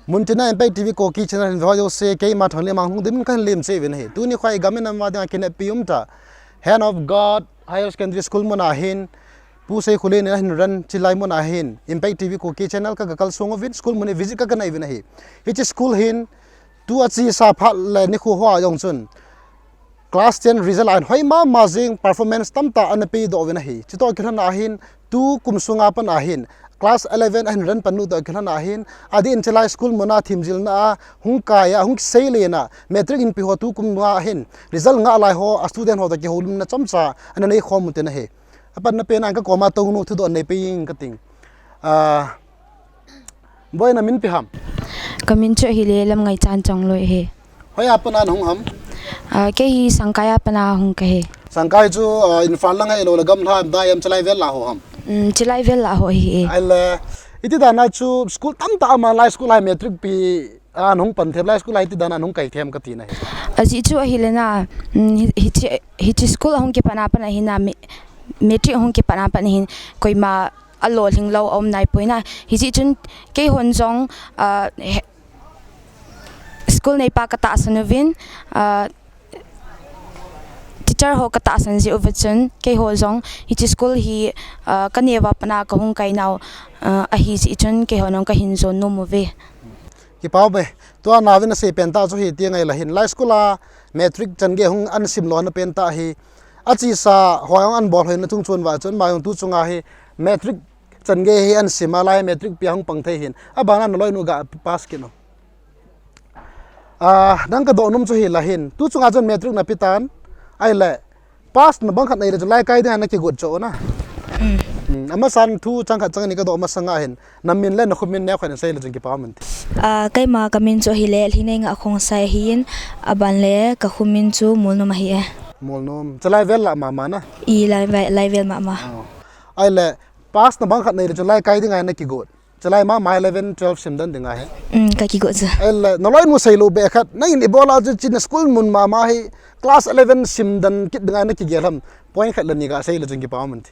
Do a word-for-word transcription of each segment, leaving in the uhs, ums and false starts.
Muntina Impact T V Kuki channel hin veho jouse, keima Thanglimang Lhungdim kahin lemcheh uvin ahi. Tuni khoi gam in ama dinga kineppi umtah Hand of God Higher Secondary School muna hin, Pu Seikholen in ahin ran chilai muna hin, Impact T V Kuki channel ka, ka kalsong uvin, school mun hi visit ka, ka nei uvin ahi. Hiche school hin, tu achesa phat le nikho hoa jong chun, class ten result ahin hoi mama jing, performance tamtah ana pedoh uvin ahi. Chutoh kilhon ahin, tukum sunga pat ahin, class eleven ahin ran pannu toh kilhon ahin, adeh in chulai school muna themjilna a hung kai a, hung kiseilen a, matric hinpe ho tukum nga ahin, result ngah lai ho, a student ho toh kihoulimna chomcha ana neikhom u tin ahi. Apanna pen a ka koma tong nu thudoh neipeh inge kating. Ah, Boi, namin ipi ham? Kamin chu ahile Lamngaichan Chongloi ahi. Hoiya pat a nahung ham? Ah, kei hi Sangkai a pat a hung kahi. Sangkai chu, ah, Imphal lang ahilou le gamla a dai am, chulai vel lah ho ham? Um, chulai vel lah ho ahi e. Ahile, iti dan a chu school tamtah ama lai school a matric pi a nahung pan them, lai school a iti dan a nahung kai them kati nahi. Ajeh chu ahile na, um, hi, hiche, hiche school ahung kipat a pat ahin na, me-, matric ahung kipat a pat ahin, koima alolhing lou aum naipoi na. Hijeh chun keihon jong, ah, he, school neipa katahsan uvin, ah, teacher ho katahsan jeh uva chun, keiho jong hiche school hi, ah, kaneo a pat a kahung kai nau, ah, ahijeh chun keihon jong kahin jon nom uve. Kipa ume, tua naovin asei pen tah chu hiti ngai la hin, lai school a matric chan gei hung ana sim lona pen tah hi, achesa hoi hung ana bol hoina chungchon uva chun, ama jong tu chunga hi matric chan gei hi ana sim a, lai matric pi a hung pang thei hin, abana naloinu ga pass kit u. Ah, nang kadoh nom chu hi la hin, tu chunga chun matric nape tan, ahile, pass na bang khat nei le chun lai kai dinga nakigot chu na. Mm. Mm, amasan thu chang khat chang ni kadoh masanga hin, namin le nakho min neo khat in sei le chun kipa ume. Ah, keima kamin chu ahile Lhingneingah Khongsai ahin, aban le kakho min chu Molnom ahi e. Molnom. Chulai vel lah mama na? I lai vel, lai vel mama. Oh. Ahile, pass na bang khat nei le chun lai kai dinga nakigot. Chulai mama eleven, twelve sim den ding ahi. Um, kakigot chu. Ahile, naloinu seilou beh khat, nangin ibola chu hiche na school mun mama hi, class eleven sim den kit dinga nakigel ham, point khat le ni gasei le chun kipa ume.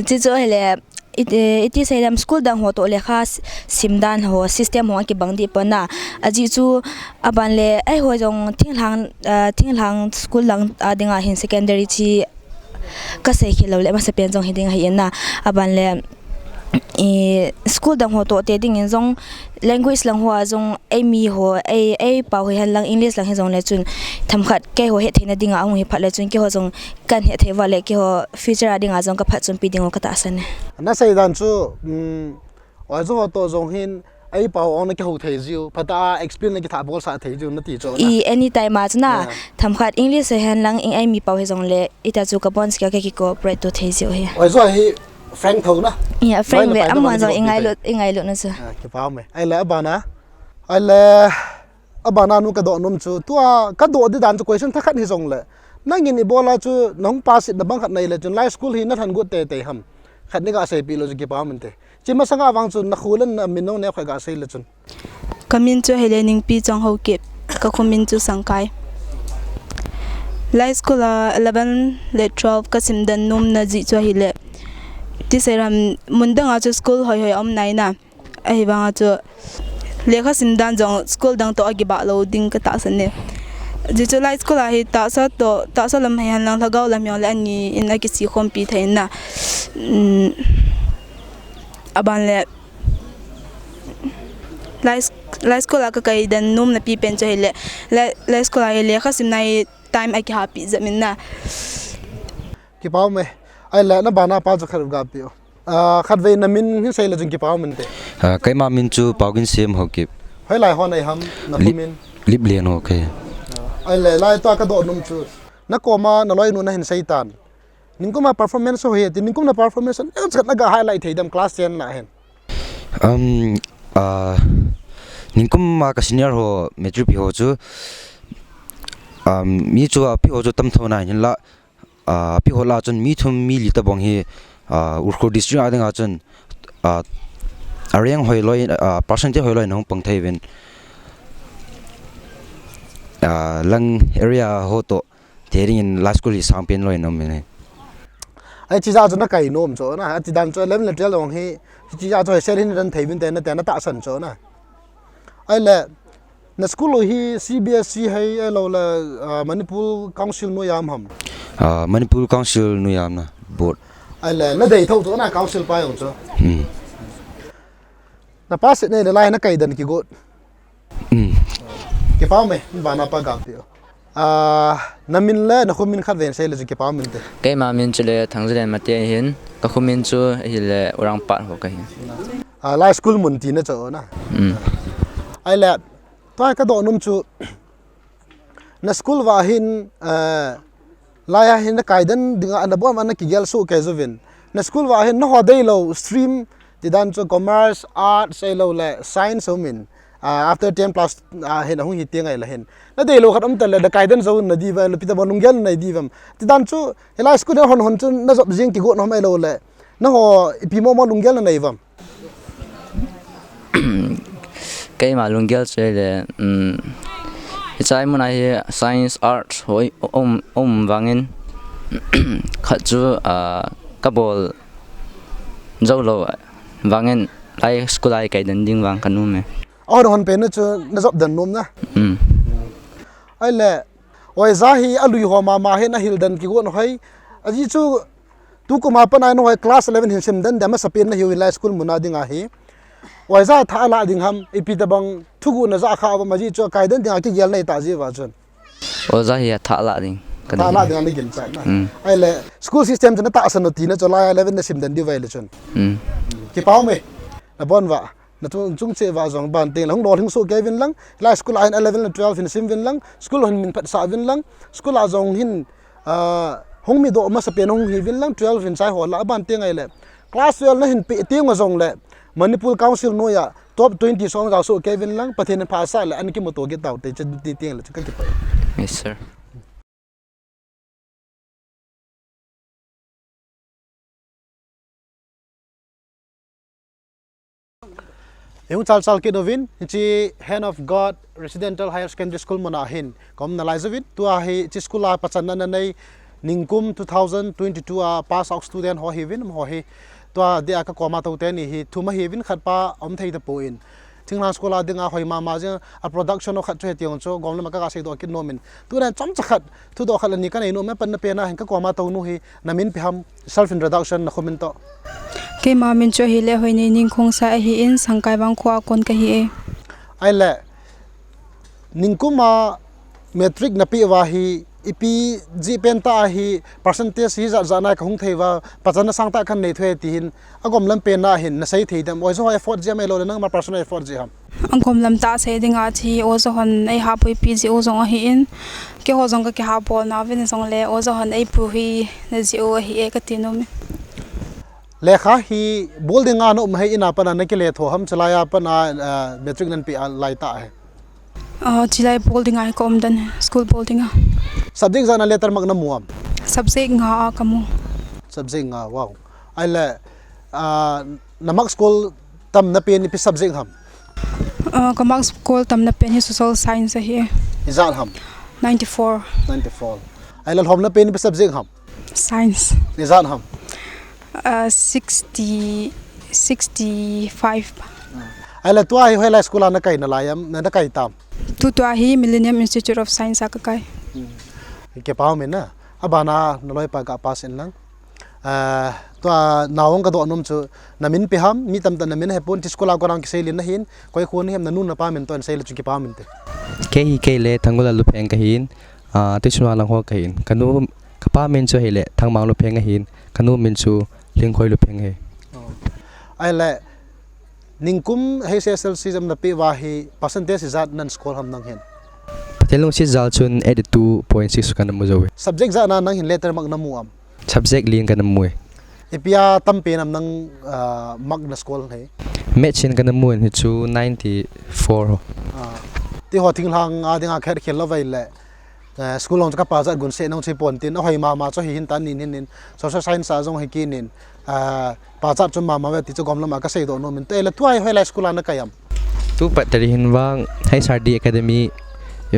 Chuchu ahile, iti, iti sei lam school dang ho toh lekha s-, sim dan ho, system ho akibang deh pon na. Ajeh chu, aban le, eiho jong thinglhang, ah, thinglhang school lang a dinga hin secondary chu kasei khel lou le, masapen jong hiding ahi in na, aban le, i, school dang ho toh te dingin jong, language lang hoa jong, eimi ho, ei, eipao hihen lang, English lang hijongle chun, themkhat keiho hetthei na dinga ahung hi phat le chun, keiho jong kahin hetthei uva le, keiho future a dinga jong kaphatchompi diu katahsan e. Nasei dan chu, um, Oijo ho toh jong hin, eipao ong nakihou thei jiu, phatah a explain nakithah bolsah thei jiu nati chu na. I, anytime a chu na, yeah, themkhat English hihen lang, i, eimi pao hijongle, ita chu kabonchauva kaki cooperate to thei jiu ahi. Oijo hi frank thou na. Yeah, frank le, amahon jong ingailut, ingailut na chu. Ah, kipa ume. Ahile abana. Ahile, abana nu kadoh nom chu, tua kadoh ding dan chu question thakhat hijongle, nangin ibola chu nahung pass na bang khat nei le chun lai school hi nalhen got teitei ham? Khat ni gaseipeh lou chu kipa ume. Hiche masanga vang chu nakho le namin neo khat gasei le chun. Kamin chu ahile Ningpi Chong Haokip, kakho min chu Sangkai. Lai school a eleven le twelve kasim den nomna jeh chu ahile, tisei lam mun dang a chu school hoihoi aum nai na. Ahivanga chu lekha sim dan jong school dang toh akibah lou ding katahsan e. Ajeh chu lai school a hi tahsa toh, tahsa lam hihen lang lhagao lam hijongle ani in akisukhompi thei na. Um, aban le lai, lai school a kakai den nomna pipen chu ahile, lai, lai school a hi lekha simna hi time akihahpi jep in na. Kipa ume. Ahile nabana pa chu khat gape o. Ah, khatvei namin hin sei le chun kipa ume. Ah, keima min chu Paoginsem Haokip. Hoilai hon nahim, nakho min? Lip-, Liplian ho kahi. Ah, ahile lai tua kadoh nom chu, nakoma naloinu nahin sei tan, ningkum a performance ho hi, ti ningkum na performance ho, neo chat naga highlight thei dem class ten lah hin? Um, ah, ningkum a ka senior ho, matric pi ho chu, um, mi chu, ah, pi ho chu tam tho nahin la, ah, pi ho lah chun mi thum mi li tabang hi, ah, Ukhrul district a dinga chun, ah, a rank hoilou, ah, percentage hoilou in hung pang thei uvin. Ah, lang area ho toh, te dingin lai school hi sangpen lou in um in. Ai, hiche jeh chun nakai nom chu na, hiche dan chu eleven le twelve jong hi, hiche jeh chu hi sel hin ran thei uvin te nate natahsan chu na. Ahile, na school u hi C B S E ham, ahilou le, ah, Manipur Council noiya ham? Ah, Manipur Council noiya na board. Ahile, na dei thou chu na council pa jong chu. Hmm. Na pass nei le lai na kaidan kigot. Hmm. Kipa ume, bana pa gam pi. Ah, na min le na khomin khat vei sei le chu kipa umin te. Keima min chu le Thangzalen Mate ahin, ka khomin chu ahile Urangpat ho kahi. Ah, lai school mun tina chu na. Hmm. Ahile, tua ka doh nom chu, na school uva hin, eh, lai a hin na kaidan dinga na bom ana kigel soh kei jouvin. Na school uva hin na ho deilou stream, tidan chu commerce, arts, ahilou le science umin. Ah, after ten plus, ah, hin ahung hi teng ahile hin. Na deilou khat um ta le, na kaidan jou na diu va, le ipi tabang lunggel na nei diu vam. Tidan chu, hilai school na hon hon chu na jop jing kigot nom ahilou le. Na ho ipi momo lunggel na nei vam. Keima lunggel chu le, um, hiche mun a hi science, arts ho um, um vangin, khat chu, ah, ka bol jou lou vangin, lai school a kaidan ding vang ka nom e. Ahon hon pen chu na jop den nom na. Um. Ahile, oja hi alui ho mama hin ahil den kigot u ahi. Ajeh chu, tukum a pat a na ho class eleven hin sim den dia masapen na hiu hilai school mun a dinga hi. Oja thah la ding ham, ipi tabang thuguh na ja kha uvam ajeh chu kaidan dinga kigel nei ta jeh uva chun. Oja hi athah la ding. Ka thah la ding. Ding a na ginchat na. Um. Ahile, school system chu na tahsan u tina chu lai eleven na sim den diu vai le chun. Um. Kipa ume, na bon uva. Na chung, chung cheh uva jong ban teng le hung lolhing soh kei uvin lang, hilai school a hin eleven le twelve hin sim uvin lang, school hin min phatsah uvin lang, school a jong hin, ah, hung mi doh masapen hung hi uvin lang, twelve hin chai ho la ban teng ahile. Class twelve na hin pe teng u jong le, Manipur Council noiya top twenty song jao soh kei uvin lang, Pathen in phasah le, ana kimuto kit tau te, che ti teng le, chu ka kipah. Yes, sir. Hung chal chal kit uvin, hiche Hand of God Residential Higher Secondary School mun a hin, ka um nalai jouvin, tua hiche school a pachatna na nei, ningkum two thousand twenty-two a pass out student ho hi uvin, ho hi, tua dia ka koma tou teni hi, thum ahi uvin khat pa um thei tapon. Thinglhang school a dinga hoi mama jing a production ho khat chu hiti jong chu gom lama ka ga seidoh kit nom in. Tuna chomcha khat, thudoh khat le ni ka nei nom e, pan na pen a hin ka koma tou nu hi na min ipi ham, self introduction na khomin toh. Keima min chu ahile Hoineining Khongsai ahin, Sangkai Vangkho a kon kahi e. Ahile, ningkum a matric na pe uva hi, ipi jeh pen tah a hi percentage hi jat jat na ka hung thei uva, pachatna sangtah kan nei thei ti hin, agom lam pen a hin na sei thei dem, oja ho effort jeh ham ahilou le nangma personal effort jeh ham? Agom lam tah sei ding a chu oja hon ei hapuipi jeh u jong ahin, keiho jong ka kihapbol na uvin jong le oja hon ei puipi na jeh u ahi e ka ti nom e. Lekha hi bol ding a na um ahi, in a pat a na kile tho ham, chulai a pat a, ah, matric nan pe a lai tah hi? Ah, chulai bol ding a hi ka um den, school bol ding a. Subject ijat na letter mark na mu am? Subject nga a ka mu. Subject nga, wow. Ahile, ah, na mark school tam na pen ipi subject ham? Ah, ka mark school tam na pen hi social science ahi. Ijat ham? Ninety-four. Ninety-four. Ahile lhom na pen ipi subject ham? Science. Ijat ham? Ah, sixty, sixty-five. Ahile tua hi hoilai school a na kai nalai am, na, na kai tam? Tu tua hi Millennium Institute of Science a ka kai. Hmm. Kipa umin na. Abana na loipa ga pass in lang. Ah, tua nao ka doh nom chu na min ipi ham, mi tamtah na min ahepon, hiche school a kona kisei lin na hin, koi kho na ham, na nu na pa min toh sei le chu kipa umin te. Kei hi kei le Thangulal Lupheng kahin, ah, Tuisumang lang ho kahin. Ka nu, ka pa min chu ahile Thangmang Lupheng ahin, ka nu min chu Lhingkhoi Lupheng ahi. Oh. Ahile, ningkum H S L C jong na pe uva hi percentage ijat nan score ham nang hin? Pathen lungset jal chun eighty-two point six ka na mu jou e. Subject ijat na nang hin letter mark na mu am? Subject li in ka na mu e. Ipi a tam pen am nang, ah, mark na score hi? Maths in ka na mu in hi chu ninety-four ho. Ah. Ti ho thinglhang a dinga khet khel lou vai le. Eh, school jong chu ka pachat gun se nong chi pon tin, ahoi mama chu hi hin tan nin hin nin. Social science a jong hi kinin, ah, pachat chu mama ve ti chu gom lama ka seidoh nom in. Te le tua hi hoilai school a na kai am? Tu pat teri hin vang, H R D Academy,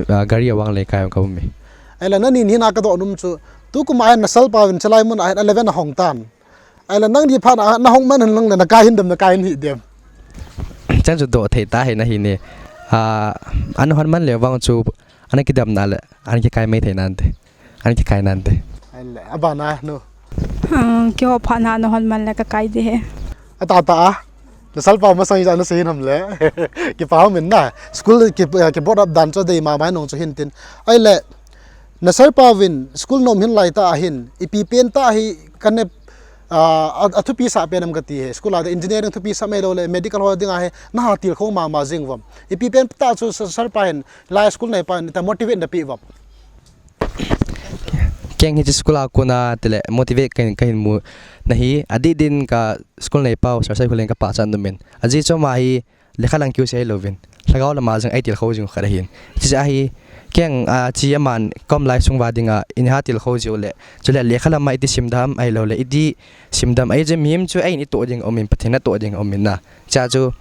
ah, gari a vang le kai ka um e. Ahile na nin hin a ka doh nom chu, tukum a hin na sal pa vin chalai mun a hin eleven a hong tan. Ahile nang di phat a na hong man hin lang le na kai hin dem, na kai hin hi dem? Chan chu doh thei ta hi na hi ne. Ah, ana hon man le vang chu, ana kidam na le, ana kikai mai thei nante. Ana kikai nante. Ai le, abana nu. Ah, keiho phat na ana hon man le kakai ding ahi. Ata ta a. Nasal pa masang ija na sei nam le. Kipa min na. School ki, ki brought up dan chu dei mama nung chu hin tin. Ai le, nasal pa vin school nom hin lai ta hin. Ipi pen ta hi kane, ah, a, athupi sa pen am kati he. School a de engineering thupi sa mai lou le, medical ho ding ahi. Na ha tilkhou mama jing vom. Ipi pen ta chu sa-, sir pa hin, lai school neipa hin, ta motivate na pi vom. Keng hiche school a kona tile motivate kahin, kahin mu nahi, adih din ka school neipa u, Sir Saikholen ka pachat nom in. Ajeh chu ama hi lekha lang kiu sei louvin. Lhagao lama jong ei tilkhou jing khat ahin. Hiche ahi, keng, ah, hiche aman kom lai sung uva dinga, in ha tilkhou jiu le. Chule lekha lama iti sim dam, ahilou le, iti sim dam, ahi chu mihem chu ei in itoh ding um in, Pathen natoh ding um in na. Hiche chu,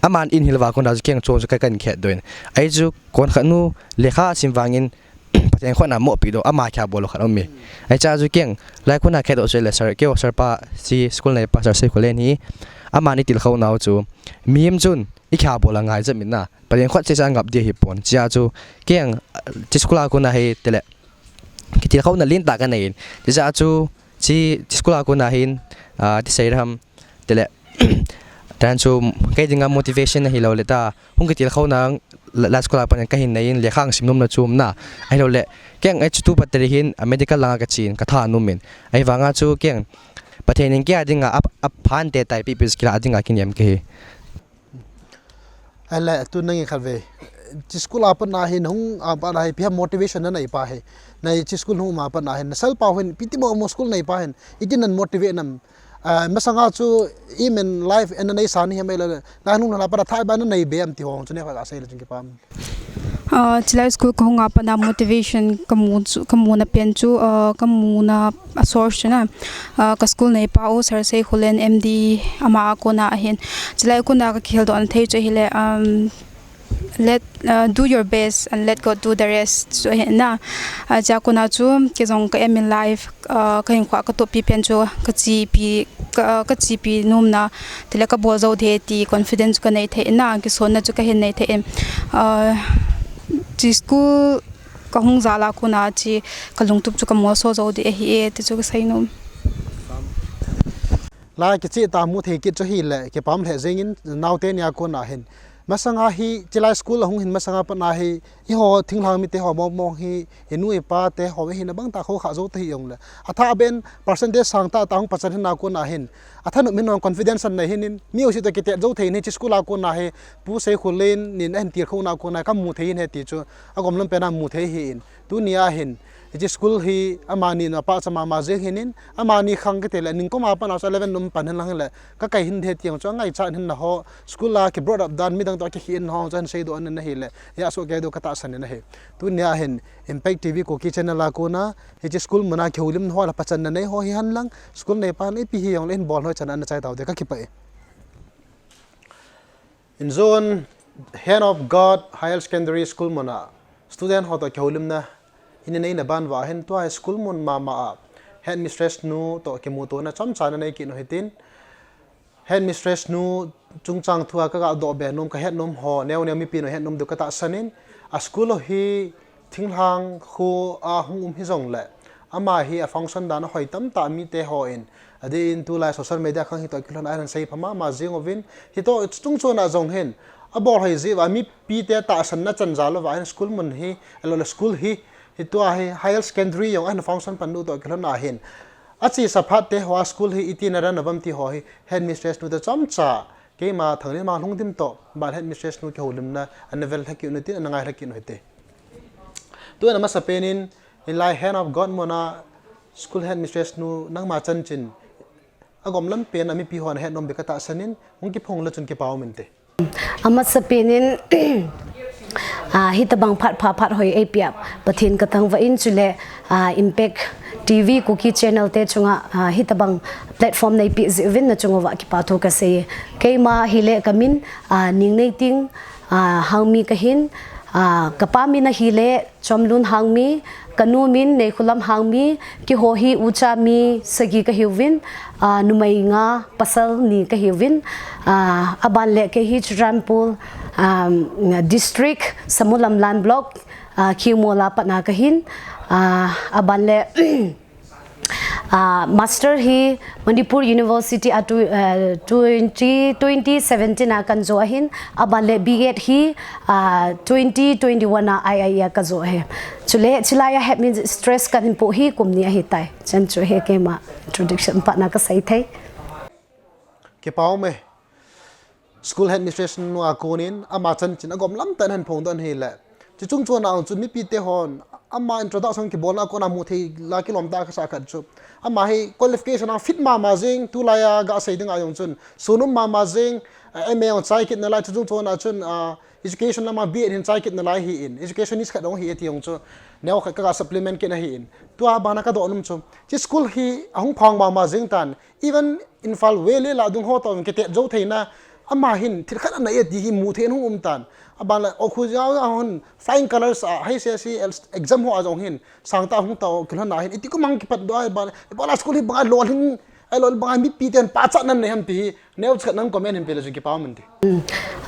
aman in hil uva kona chu keng chu chu ka kan khet doh in. Ahi chu kon khat nu lekha sim vangin, Pathen khut na mopi doh, ama kha bol khat um e. Ahi chu keng, lai kona khe doh chu le sir, keiho sir pa, hiche school neipa Sir Saikholen hi, aman i tilkhou nau chu, mihem chun, i kha bol angai jep in na, Pathen khut chu sa ngap ding ahi pon. Hiche chu, keng, hiche school a kona hi tile, kitilkhouna lentah ka nei in. Hiche chu, hiche, hiche school a kona hin, ah, ti sei dam, tile, tan chu, kei dinga motivation ahilou le ta, hung kitilkhouna la, la school a pat in kahin nei in, lekha sim nom na chu um na. Ahilou le, keng ei chu tu pat teri hin, a medical langa ka chen, ka tha nom in. Ahivanga chu keng, Pathen in kei a dinga, a, aphan te tai pi pi kila dinga kinem kahi. Ai le, tu nangin khat ve. Hiche school a pat na hin, hung a pat na hi, ipi ham motivation na nei pa hi. Na hiche school hung a pat na hin, nasal pa hin, ipi ti mo mo school neipa hin, iti nan motivate nam. Ah, masanga chu aim in life ana nei sa ni hi mai le, na nung na pat a thai ba na nei be am ti hong chu ne kha ka sei le chun kipah. Ah, chulai school ka hung a pat na motivation ka mu chu, ka mu na pen chu, ah, ka mu na a source chu na, ah, ka school neipa u Sir Saikholen M D ama a kona ahin. Chulai kona ka kihil doh na thei chu ahile, um, let, uh, do your best and let God do the rest. So, hi na, ah, hiche kona chu, kei jong ka aim in life, ah, ka hinkho ka tohpi pen chu, ka chepi, ka, ka chepi nom na, tile ka bol jou ding ti confidence ka nei thei na, kisonna chu ka hin nei thei. Ah, hiche school ka hung jal a kona hiche ka lungtup chu ka molso jou ding ahi e, ti chu ka sei nom. Lai kicheh tah mu thei kit chu ahile, kipah lheh jeng in naote nia kona hin. Masanga hi, chulai school a hung hin masanga pat na hi, eiho thinglhang mite ho mong mong hi, i nu i pa te ho, i hina bang tah khou kha jou ta hi jong le. A thah ben percentage sang tah tah hung pachat hin na kona hin. A thanop min hong confidence an nei hin in, mi u si toh kitet jou thei in hiche school a kona hi, Pu Saikholen in ahin tilkhou na kona ka mu thei in ahi ti chu, a gom lam pen a mu thei ahi in. Tuni a hin, hiche school hi amani na pachat mama jeng hin in, amani khang kiti le, ningkum a pat na chu eleven nung pan hin lang le, ka kai hin ding ti jong chu angaichat hin na ho, school a ki brought up dan midang toh a kikhen ho chu ahin sei doh in ahi le, hia soh kei doh ka tahsan in ahi. Tuni a hin, Impact T V Kuki channel a kona, hiche school mun a kihoulimna ho le pachatna nei ho hi hen lang, school neipa in ipi hi jong le hin bol hoi chan ana chai tau te ka kipah e. In zone Hand of God Higher Secondary School mun a student ho toh kihoulimna hin nei na ban uva hin tua hi school mun mama a headmistress nu toh kimuto na chomcha na nei kit u hitin, headmistress nu chungchang thu a ka ga doh be nom ka het nom ho neo neo mipi nu het nom diu ka tahsan in, a school u hi thinglhang khu a hung um hi jong le, ama hi a function dan a hoi tam tah mite ho in, adeh in tulai social media khang hi toh kilhon a hin sei pha mama jing uvin, hi toh chung chon a jong hin, a bol hoi jeh uva mipi te tahsan na chan jal uva hin school mun hi, ahilou le school hi, hi tua hi higher secondary jong a hin function pan nu toh kilhon a hin, a chesa phat te ho a school hi iti na ran a vam ti ho hi headmistress nu te chomcha, keima Thanglin ma Lhungdim toh, ban headmistress nu kihoulimna, ana vel lha kit u hitin, ana ngai lha kit u hite. Tun a masa pen in, in lai Hand of God mun a school headmistress nu nangma chanchin, a gom lam pen a mipi hon a het nom be ka tahsan in, hung kiphong le chun kipa um inte. A masa pen in, ah, hitabang phat pha phat hoi ei pia Pathen ka thangvah in chule, ah, Impact T V Kuki channel te chunga, ah, hitabang platform nei pe jeh uvin na chung uva kipa thu ka sei. Keima hi le ka min, ah, Ningneiting, ah, Hangmi ka hin, ah, ka pa min a hi le Chomlun Hangmi, ka nu min Neikholam Hangmi, keiho hi ucha mi sagi ka hiuvin, ah, numei nga pasal ni ka hiuvin, ah, aban le kei hi Churachandpur, um, district Samulam Land Block, uh, Kiumola patna kahin, uh, aban le uh, master hi Manipur University a tu, uh, twenty, twenty seventeen a kanjo ahin, aban le B Ed hi uh, twenty twenty-one a I I A kajo ahi. Chule chilai a headmistress kahin po hi kum ni ahitai. Chan chu hi keima introduction patna kasei thei. Kipa um e. School headmistress nu a konin ama chanchin agom lam tah in ahin phongdoh in ahile. Chuchung chon a chu mipi te hon ama introduction kibolna a kona mu thei la kilom tah kasa khat chu. Ama hi qualification a fit mama jing, tulai a gasei ding a jong chun sun um mama jing, M A jong chai kit nalai, chuchung chon a chun education lama B Ed hin chai kit nalai ahin, educationist khat jong ahi ati jong chu. Neo khat kaga supplement kit ahin. Tua bana kadoh nom chu. Chi school hi ahung phong mama jing tan. Even Imphal Valley la dung ho toh kitet jou theina ama hin thil khat anei e ti hi mu thei in hung um tan. Aban la okhu jao jao hon flying colors a H S C exam ho a jong hin sangtah hung tao kilhon a hin iti kum ang kipat doh a ban, ibola school hi banga lolhing, ai lol banga mipi ten pachat nan nei ham ti hi neo chat nan comment hin pe le jong kipa um in ti.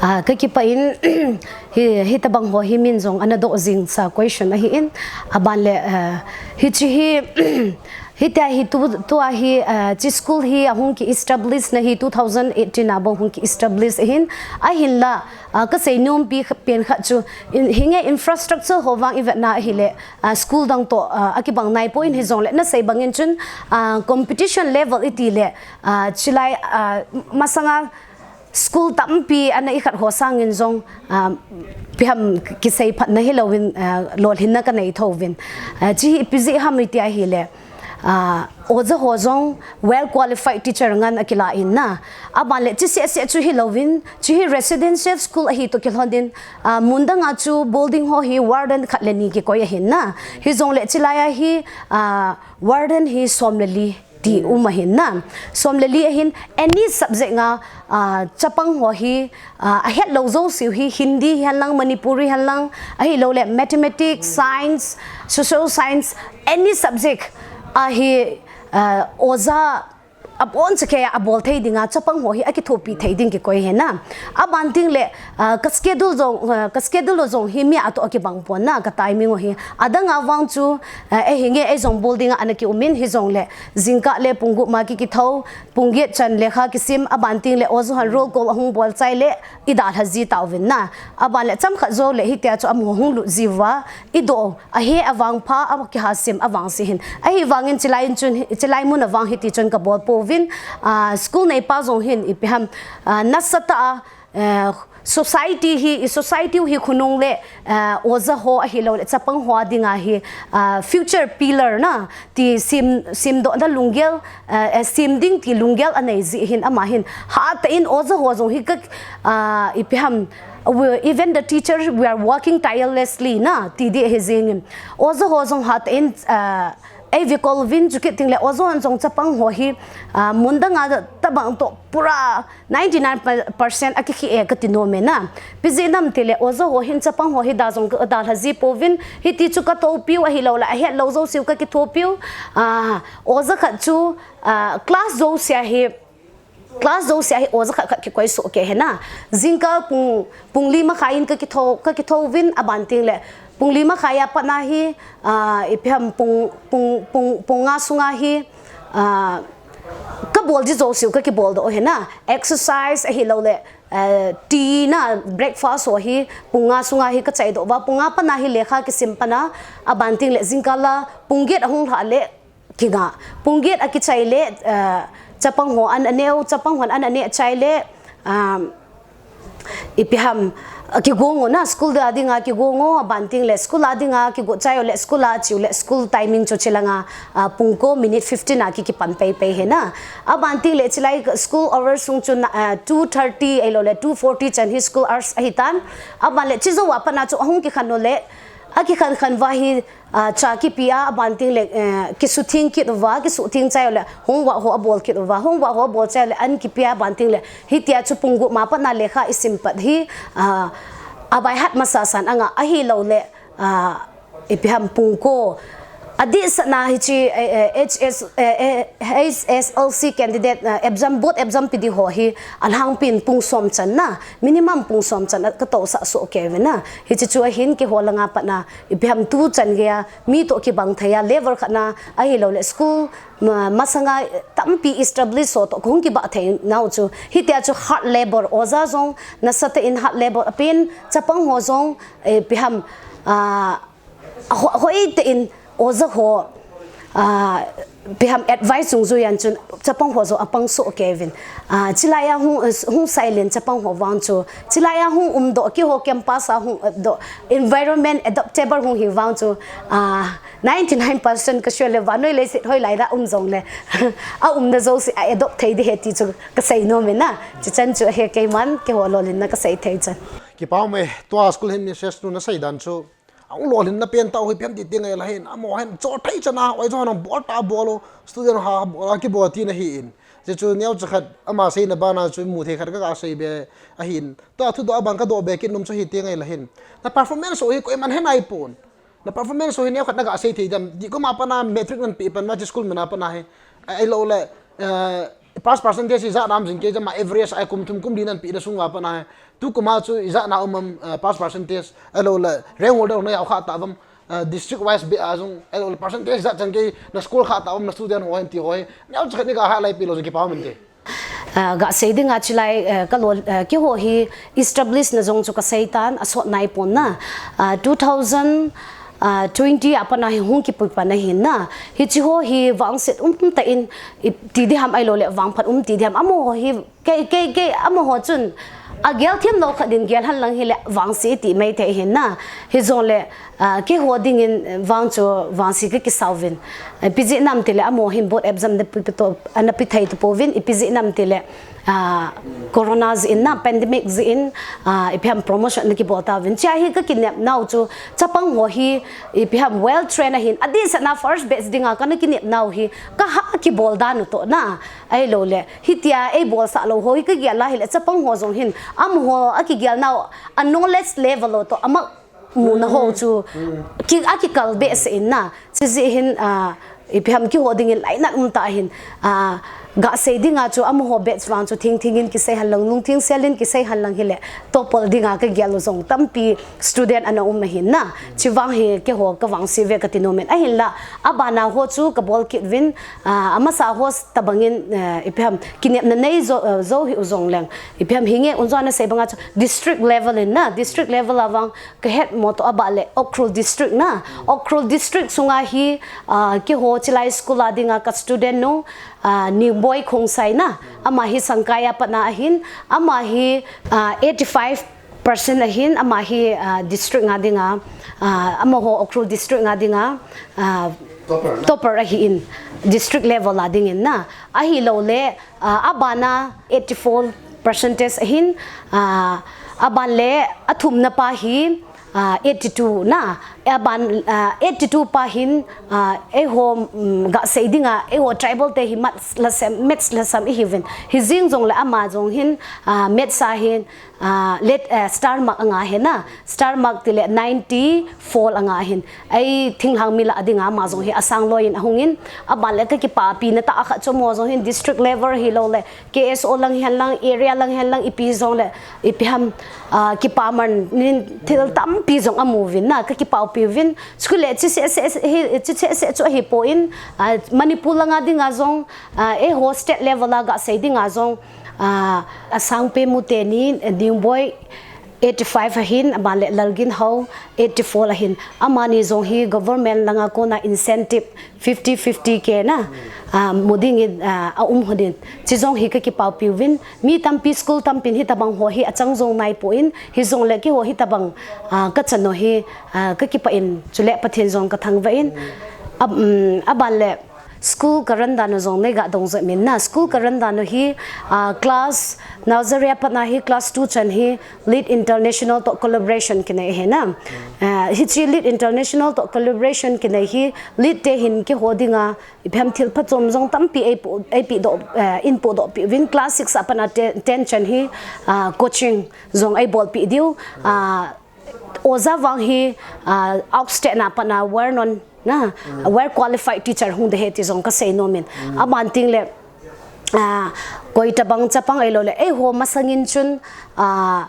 Ah, ka kipa in hi, hitabang ho hi min jong ana doh jing sa question ahi in, aban le, ah, hichi hi, hitia hi tu, tua hi, ah, chi school hi ahung ki establish na hi two thousand eighteen a bou hung ki establish ahin, ahin la, ah, ka sei nom pi kha-, pen khat chu, in, hinge infrastructure ho vang i vet na ahile, ah, school dang toh, ah, akibang nai poi in hijongle, na sei bang in chun, ah, competition level iti le, ah, chilai, ah, masanga, School tampi ana i khat ho sangin jong, ah, ipi ham kisei phatna hilouvin, ah, lolhinna ka nei thouvin. Ah, chi hi ipi jeh ham iti ahile, ah, oja ho jong well qualified teacher ngan akila in na. Aban le chi seh seh chu hilouvin, chi hi residential school ahi toh kilhon in, ah, mun dang a chu building ho hi warden khat le ni kikoi ahin na. Hijongle chilai a hi, ah, warden hi som le li ti um ahin na. Som le li ahin any subject nga, ah, chapang ho hi, ah, ahet lou jouse u hi Hindi hen lang, Manipuri hen lang, ahilouleh mathematics, science, social science, any subject ahi, ah, oja abon chakei a abol thei dinga chapang ho hi akithopi thei ding kikoi ahi na. Aban ting le, ah, ka schedule jong, ah, ka schedule jong hi mi atoh akibang pon na, ka timing u hi. Adang a vang chu, ah, eh, hinge, eh, jong building a ana ki um in hijongle, jingkah le pung gup ma ki kitho, pung get chan lekha kisim, aban ting le oja hon roll call ahung bol chai le, i dalha ji tauvin na. Aban le chomkhat jou le hitia chu amaho hung lut ji uva, i doh, ahe avang pha, a kiha sim avang si hin. Ahivangin chilai in chun, chilai mun avang hiti chun ka bol pouvin, ah, school neipa jong hin ipi ham, ah, nasatah a, eh, society hi, i society u hi khonung le, eh, oja ho ahilouleh chapang ho a dinga hi, ah, future pillar na ti sim, simdohna lunggel, eh, eh, sim ding ti lunggel anei jeh hin ama hin. Hatah in oja ho jong hi ka, ah, ipi ham, we, even the teacher, we are working tirelessly na ti ding ahi jingin. Oja ho jong hatah in, ah, ei vikol uvin chukit ting le oja hon jong chapang ho hi, ah, mun dang a tabang toh pura ninety nine percent akikhe e kati nom e na. Ipi jeh ham itile oja ho hin chapang ho hi da jong ka dalha ji pouvin, hiti chu ka thopiu ahilouleh ahet lou jouse u ka kithopiu. Ah, oja khat chu, ah, class jouse a hi, class jouse a hi oja khat khat kikoi soh kei ahi na. Jingkah pung, pung li makhai in ka kitho, ka kitho uvin aban ting le. Pung li makhai a pat na hi, ah, ipi ham pung, pung, pung, pung nga sunga hi, ah, ka bol ji jouse u ka kibol doh ahi na. Exercise ahilouleh, eh, tea na breakfast ho hi pung nga sunga hi ka chai doh uva. Pung nga pat na hi lekha kisim pat na aban ting le jingkah la pung get ahung lhah le, Kinga, pung get a kichai le, eh, chapang ho an aneu, chapang hon an ane chai le, um, ipi ham, a kigong u na, school a dinga kigong u, aban ting le, school a dinga kigo chai u le, school a chiu le, school timing chu chilanga, ah, pung ko minute fifteen a ki kipan pei pei ahi na. Aban ting le, chilai school hours sung chu na, ah, two thirty ahilouleh, two forty chan hi school hours ahi tan. Aban le, chijou a pat na chu ahung kikhen u le, akikhen khen uva hi, Ah, cha kipe a, aban ting le, eh, kisutheng kit uva, kisutheng chai u le, homework ho abol kit uva, homework ho abol chai u le, an kipe a, aban ting le, hitia chu pung gup ma pat na lekha i sim pat hi, ah, a by heart masa san anga, ahilouleh, ah, ipi ham pung ko, Adih sana hichi, eh, eh, H S, eh, eh, H S L C candidate, eh, exam, board exam pe di ho hi, alhangpin pung som chan na, minimum pung som chan, eh, katoh sah soh kei ve na. Hichi chu ahin keiho langa pat na, ipi ham tu chan geiya, mi toh kibang theiya, level khat na, ahilou le school, ma-, masanga, eh, tampi establish ho toh, kahung kibah thei nau chu. Hitia chu hard labor, oja jong, nasatah in hard labor, apen, chapang ho jong, eh, ipi ham, ah, Ho-, hoitah in oja ho, ah, ipi ham advice jong jui an chun chapang ho jong apang soh kei vin. Ah, chilaiya hung, hung silent chapang ho vang chu. Chilaiya hung umdoh keiho campus a hung, eh, doh environment adaptable hung hi vang chu. Ah, ninety nine percent kasei le vannoi leiset hoilai a um jong le. Aumna jouse a adopt thei ding ahi ti chu kasei nom e na. Chuchan chu ahi keiman keiho lolhinna kasei thei chan. Kipa um e, tua school headmistress nu nasei dan chu. Ahung lolhinna pen tah u hi ipi ham ti teng ahi la hin, amaho hin choh thei chan a, oi jo nang bol tah bol u, student ho bol a kibol tina ahin. Hichu neocha khat ama seina bana chu imu thei khat kaga sei be ahin. Tua thudoh a bang kadoh be kit nom chu hi teng ahi la hin. Na performance u hi koiman he nai pon. Na performance u hi neokhat naga sei thei dem. Di koma pat na matric nan pe pan ma chi school mana pat na hi. Ahilou le, eh, pass percentage ijat nam jing kei jama average a kum thum kum li nan pe na sung va pat na hi. Tu kum a chu ijat na um am, eh, pass percentage, ahilou le, rank holder na jao kha ta vam, eh, district wise be a jong, ahilou le, percentage ijat chan kei na score kha ta vam na student ho hin ti ho hi. Neocha khat ni ga highlight pe lou jong kipa um inte. Ah, ga sei ding a chilai, eh, ka lo, eh, keiho hi establish na jong chu kasei tan, asot nai pon na. Ah, two thousand, ah, twenty a pat na hi hung kipuipa na hin na. Hichi ho hi vangset um tah in, i, ti di ham ahilou le, vangphat um ti di ham. Amaho hi Kei, kei, kei, amaho chun, agel thim lou khat din gel hen lang hile vangse ti mai thei hin na. Hijongle, ah, keiho dingin vang chu vangse kakisau vin. Eh, ipi jeh ham tile amaho hin board exam na pe, pe to, ah, na pe thei tapouvin, ipi jeh ham tile, ah, corona jeh in na, pandemic jeh in, ah, ipi ham promotion na kibol tauvin. Chia hi kakinep nau chu, chapang ho hi, ipi ham well trained ahin, adeh seh na first batch dinga kana kinep nau hi, kaha kibol dan u toh na. Ahilou le, hitia eibolsah lou ho hi kagel a hile, chapang ho jong hin, amaho akigel nau, a knowledge level u toh, ama muna ho chu, ki, akikal behseh in na, chujeh hin, ah, ipi ham keiho dingin lainat um tah ahin, ah, ga sei dinga chu amaho batch vang chu thingthing in kisei hen lang, lungthim sel in kisei hen lang hile, topper dinga kagel u jong tampi student ana um ahin na, chuvang hi keiho kavangse ve kati nom in ahinla, abana ho chu kabol kit uvin, ah, amasa ho tabang in, eh, ipi ham, kinepna nei jo, eh, jo hi u jong leng. Ipi ham hinge, un jo ana sei banga chu district level in na, district level a vang kahet mo toh abah le Ukhrul district na. Ukhrul district sunga hi, ah, keiho chilai school a dinga ka student nu, ah, Niuboi Khongsai na. Ama hi Sangkai a pat na ahin, ama hi, ah, eighty five percent ahin, ama hi, ah, district nga dinga, ah, amaho Ukhrul district nga dinga, ah, topper ahin, district level a dingin na. Ahilou le, ah, abana eighty four percentage ahin, ah, aban le athumna pa hi, ah, eighty two na, aban, ah, eighty two pa hin, ah, eiho, mm, ga sei dinga, eiho tribal te hi maths la sem, maths la sem ihiuvin. Hijeng jongle ama jong hin, ah, maths a hin, ah, let, ah, star mark anga he na, star mark tile ninety four anga hin. Ei thinglhang mi lah a dinga ama jong hi asang loi in ahung in, aban le kakipapina tah a khat chu amaho jong hin district level hilou le, K S O lang hen lang, area lang hen lang, ipi jong le, ipi ham, ah, kipaman in thil tampi jong amu uvin na, kakipah pi uvin. School le, chi seh seh, hi, chi seh seh chu ahipon, ah, Manipur langa dinga jong, ah, eiho state level a ga sei dinga jong, ah, Asangpemu teni, eh, Niuboi eighty five ahin, aban le Lalginhao eighty four ahin. Amani jong hi government langa kona incentive fifty fifty ke na, ah, mu dingin, ah, aum hon in. Chujong hi kakipah pi uvin, mi tampi school tampin hitabang ho hi achang jong naipon, hijongle keiho hitabang, ah, kachan u hi, ah, kakipah in, chule Pathen jong kathangvah in. Ab-, um, aban le, School ka run dan u jong nei ga dong jep in na. School ka run dan u hi, ah, class nursery a pat na hi class two chan hi Lead International toh collaboration kinei ahi na. Ah, hichi Lead International toh collaboration kinei hi Lead te hin keiho dinga, ipi ham thil phachom jong tampi eipoh, eipoh doh, eh, eipoh doh pi uvin class six a pat na te-, ten chan hi, ah, coaching jong eibolpi diu. Ah, Oja vang hi, ah, outstate na pat na Vernon na, well qualified teacher hung de he ti jong kasei nom in. Aban ting le, ah, koi tabang chapang ahilou le, eiho masangin chun, ah,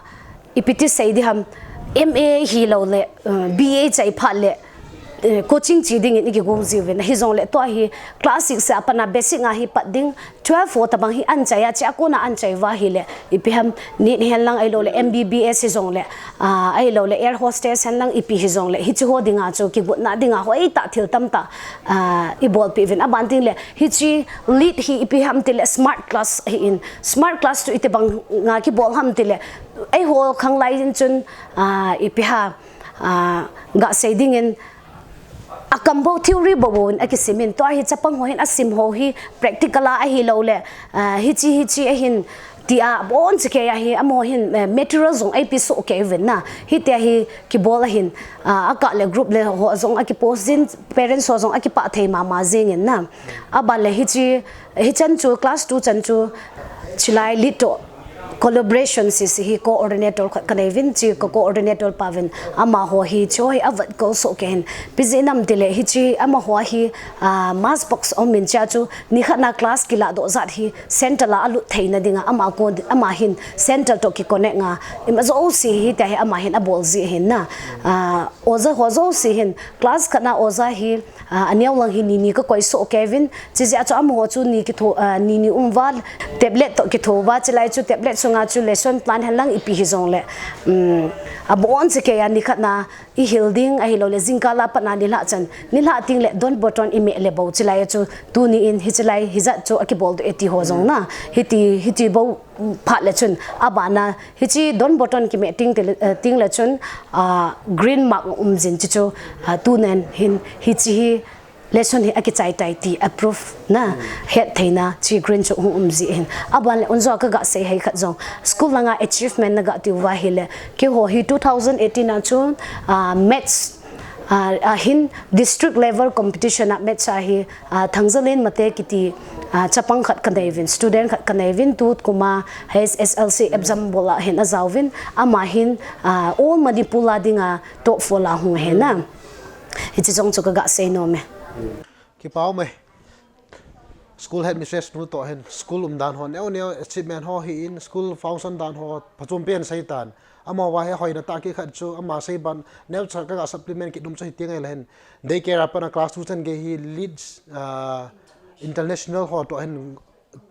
ipi ti sei di ham, M A hilou le, uh, B A chai phat le, eh, coaching che dingin ikigong jiuvin. Hijongle tua hi class six a pat a basic a hi pat ding, twelve ho tabang hi anchai a, chua kona anchai uva ahile, ipi ham, NEET hen lang ahilou le, M B B S hijongle, ah, ahilou le, air hostess hen lang ipi hijongle, hiche ho dinga chu kigotna dinga hoitah thil tamtah, ah, ibolpeh uvin. Aban ting le, hiche LEET hi ipi ham ti le, smart class ahin. Smart class chu itobang a kibol ham ti le, eiho khanglai in chun, ah, ipi ham, ah, gasei dingin, akam bou theory bou bou in akisim in, tua hi chapang ho hin asim ho hi practical a ahilou le, ah, hiche, hiche ahin tia abonchauva hi amaho hin, eh, material jong eipe soh kei uvin na. Hitia hi kibol ahin, ah, akah le group le ho jong akipost in, parents ho jong akipah thei mama jing in na. Aban le hiche, hichan chu, class two chan chu, chulai LEET toh collaboration sese hi coordinator khat kanei uvin, hiche ka coordinator pa uvin, amaho hi hiche hi avat kol soh kei in. Ipi jeh ham ti le, hiche amaho hi, ah, mask box aum in, chua chu nikhat a class kiladoh jat hi center a alut theina dinga, ama kon, ama hin center toh kiconnect a, ima jouse hitia hi ama hin abol ji ahin na. Ah, oja ho jouse hin, class khat a oja hi, ah, aneo lang hi ni ni kakoi soh kei uvin, hiche jeh a chu amaho chu ni kitho, ah, ni ni um uva, tablet toh kitho uva, chulai chu tablet sunga chu lesson plan hen lang ipi hijongle, um, abonchauva nikhat a ihil ding ahilou le, jingkah a pat a nilhah chan, nilhah teng le don button imeh le bou, chulai chu tuni in hiche lai hijat chu akibol doh e ti ho jong na, hiti, hiti bou phat le chun, aban a hiche don button kimeh teng ti le, eh, teng le chun, ah, green mark um jin, hiche chu, ah, tunin hin hiche hi lesson hi akichai tai ti approve na, hettheina hiche green chu hung um ji ahin. Aban le unjo kagasei hei khat jong, school langa achievement naga ti uva ahile, keiho hi two thousand eighteen a chu, ah, maths, ah, ahin district level competition a maths a hi, ah, Thangzalen Mate kiti, ah, chapang khat kanei uvin, student khat kanei uvin, tu kum a H S L C exam bol a hin ajao uvin, ama hin, ah, all Manipur a dinga top four a hung ahi na. Hiche jong chu kagasei nom e. Kipa um e. School headmistress nu toh hin, school umdan ho neo neo, achievement ho hi in, school function dan ho phachom pen sei tan. Amaho hi hoina tah khat chu, ama sei ban neocha kaga supplement kit nom chu hiti ngai le hin. Daycare a pat a class two chan gei hi LEET, ah, international ho toh hin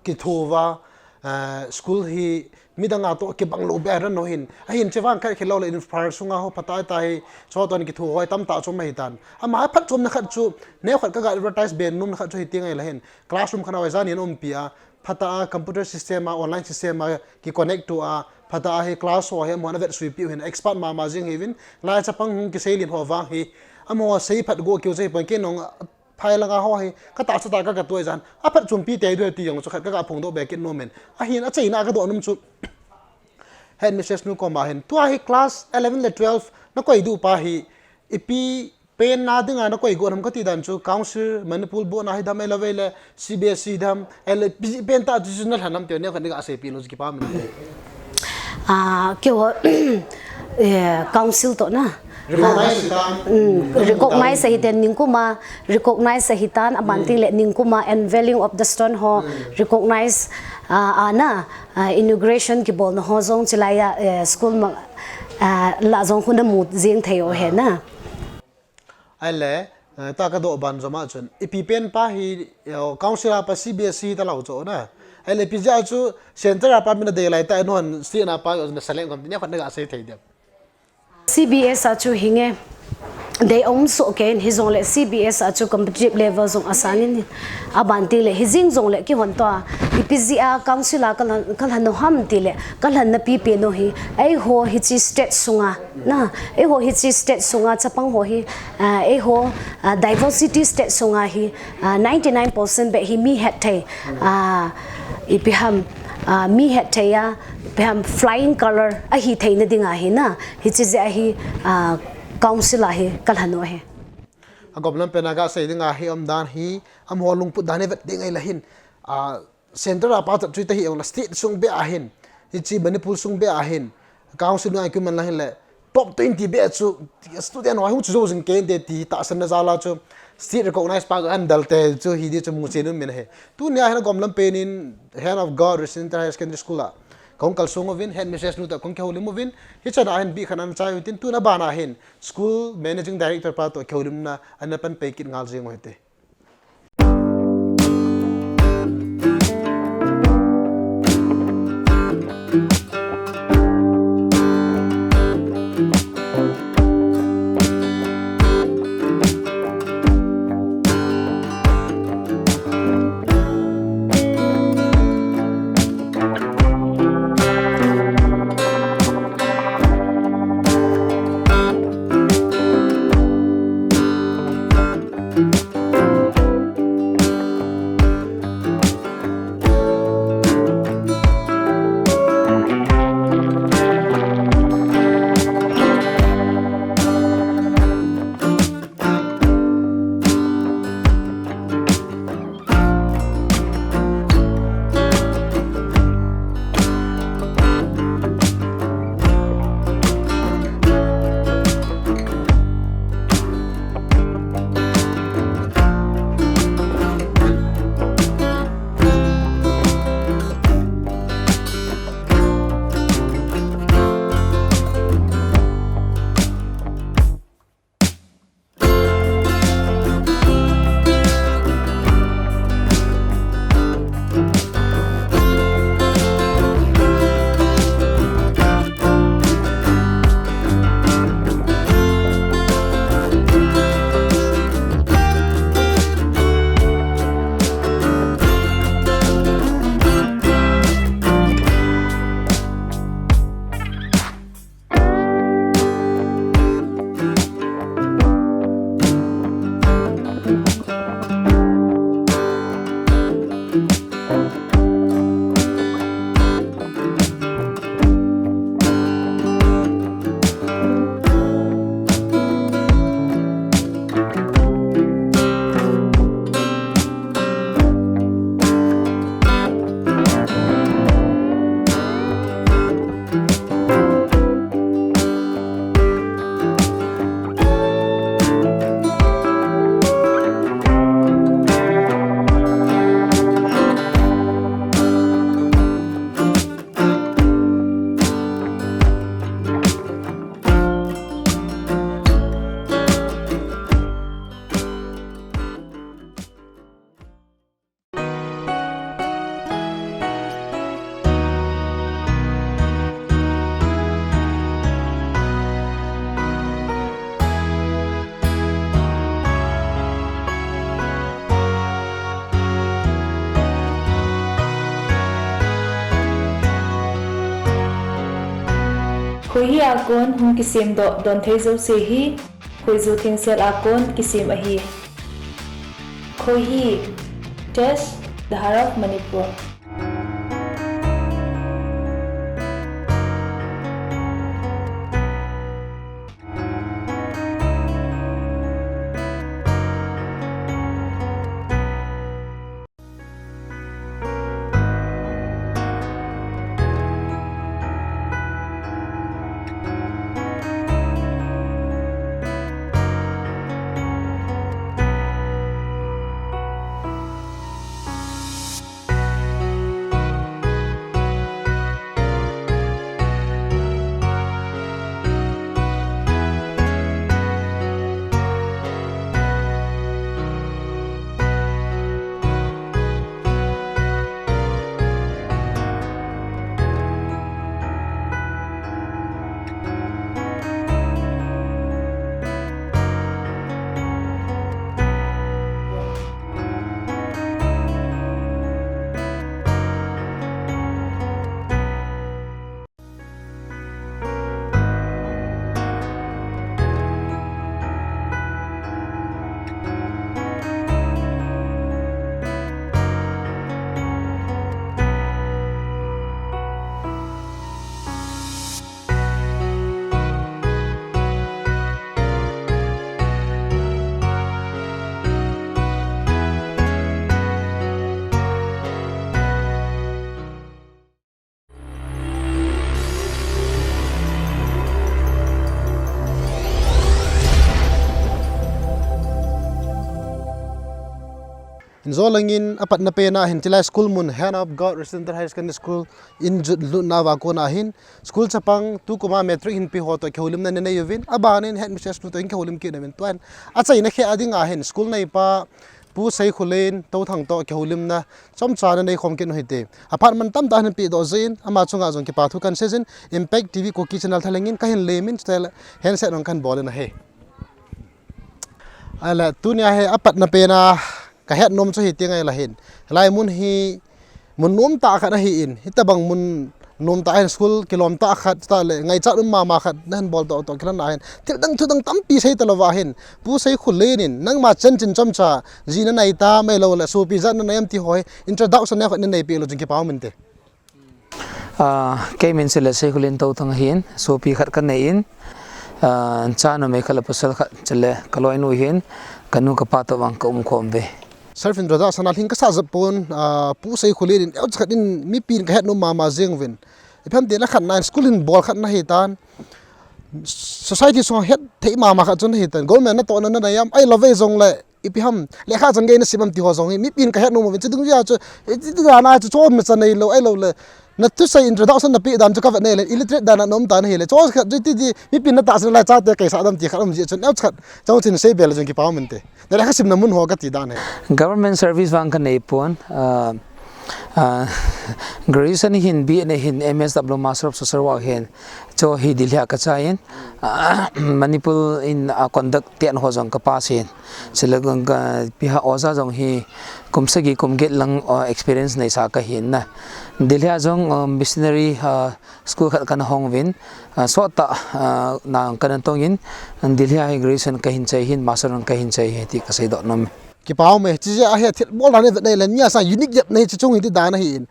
kitho uva, ah, school hi midang a toh kibang lou beh a ran no hin. Ahin hiche vang khat khel lou le in far sunga ho phatah a hi, chu toh kitho ho tamtah chu um ahi tan. Ama phatchomna khat chu, neo khat kaga advertise be nom na khat chu hiti ngai le hin. Classroom khat a oi jan in umpi a, phatah a computer system a, online system a kiconnect to a, phatah a hi class ho hi amahon avetsuipeh u hin, expert mama jing ahiuvin, lai chapang hung kiseilin ho vang hi, amaho sei phat go kiu jeh pon kei nung phai langa ho hi, katahsa tah a kaga tuai jan, aphatchompi tei diu ti jong chu khat kaga phongdoh be kit nom in. Ahin achaina kadoh nom chu, headmistress nu koma hin, tua hi class eleven le twelve nakoi diu pa hi, ipi pen na dinga nakoi got ham kati dan chu, council, Manipur board na hidam, ahilou le C B S E hidam, ahilou ipi pen tah chu nalhen ham ti neo khat in gaseipi lou chu kipa um inte. Ah, keiho, eh, council toh na. Recognize ahitan. Mm, recognize ahitan, ningkum a recognize ahitan, aban teng le ningkum a unveiling of the stone ho recognize, ah, ana, ah, inauguration kibolna ho jong chulai a, eh, school ma, ah, lah jong khu namu jing thei u ahi na. Ahile, eh, tua kadoh ban jom a chun, ipi pen pa hi, eh, council a pa C B S E talou chu na. Ahile ipi jeh a chu center a pa min adei lai tah in hon state a pa jong naselect ngam ti neo khat in nagasei thei dem. C B S a chu hinge, dei um soh kei in, hijongle C B S a chu competitive level jong asang in, aban teng le hijing jongle keihon tua, ipi jeh a council a kalhen, kalhen u ham ti le, kalhenna pipen u hi, eiho hiche state sunga, na, eiho hiche state sunga chapang ho hi, ah, eiho, ah, diversity state sunga hi, ah, ninety nine percent beh hi mi hetthei, ah, ipi ham, ah, mi hetthei a, ipi ham flying colour ahi theina dinga hi na, hiche jeh a hi, ah, council a hi kalhen u ahi. Agom lam pen a gasei dinga hi umdan hi, amaho lungput dan hi vet ding ahi le hin, ah, center a pa chat chu hita hi ong la state sung beh a hin, hiche Manipur sung beh a hin, council ngai kiman la hin le, top twenty beh chu student ho hung chu jou jing kei inte ti tahsanna jal a chu state recognize pa chu ahin del te chu hi di chu muchen um in ahi. Tunia hin agom lam pen in Hand of God Western Higher Secondary School a kahung kalsong uvin, headmistress nu toh kahung kihoulim uvin, hichan a hin bih khat ana chai u hitin, tun abana hin school managing director pa toh kihoulimna ana pan pai kit ngal jeng u hite. Khohi a kon hung kisemdoh donthei jouse hi khoiju thengsel a kon kisem ahi. Khohi, Test, The Heart of Manipur. Jolangin apatna pena hin chilai school mun Hand of God Residential Higher Secondary School in jut lutna va kona hin school chapang tukum a matric hin pi ho to kihoulimna nei uvin, abanin headmistress nu to hin kihoulim kit uvin tuan. Achaina khe ading a hin school neipa Pu Seikhulen Touthang to kihoulimna chomcha na nei khom kit u hite. Aphat man tamtah hin pi do jin, ama chunga jong kipa thu kan seijin, Impact T V Kuki channel thalengin kahin lemin chutele handset ong kan bolin ahi. Ahile, tunia hi apatna pena kahet nom chu hiti ngai lahin. Lai mun hi mun nom tah khat ahin, hitabang mun nom tah hin school kilom tah khat, chutale ngaichat um mama khat nahin bol to to kilan ahin. Thil dang thu dang tampi sei talou va hin. Pu Seikhulen in, nangma chanchin chomcha, ji nanei tam ahilou le, sopi jat nanei am ti ho hi, introduction neo khat nanei peh lou chun kipa um inte. Ah, kei min chule Seikhulen Touthang ahin, sopi khat kanei in, ah, cha numei khat le pasal khat chule kaloinu ahin, kanu kapa to vang ka um khom uve. Self introduction a lhing kasah jep pon, ah, Pu Seikhulen in, eu khat in mipin kahet nom mama jeng uvin. Ipi ham itile khatna in school hin bol khat nahi tan. Society sunga hetthei mama khat chu nahi tan. Government natohna nanei am, ahilou ve jongle, ipi ham, lekha chan gei nasim am ti ho jong hi, mipin kahet nom uvin, chudung jeh a chu, iti dana chu, chomcha neilou, ahilou le, na thusei introduction napeh dan chu kavet nei le, illiterate dan a na um tan ahile, chokhat chu iti di, mipin natahsan lai chate kaisah dam ti khat um jeh chun, eu khat, chong chin sei bel le chun kipa um inte. Na lekha simna mun ho kati dan ahi. Government service vang kanei pon, ah, ah, graduation hin, B A hin, M S W, Master of Social Work hin, Chu hi Delhi a kachai in, ah, Manipur in a conduct tian ho jong ka pass in. Chule ka, ka, ipi ham oja jong hi kum sagi kum get lang, ah, experience neisa kahin na. Delhi a jong, ah, missionary, ah, school khat kana hong uvin, ah, sot tah, ah, na kana tong in, Delhi a hi graduation kahin chai hin, master jong kahin chai hi ti kasei doh nom. Kipa um e, chujeh a hi thil bol dan hi vet nei le, nia sa unique jep nei chu chung hi ti dan ahi in.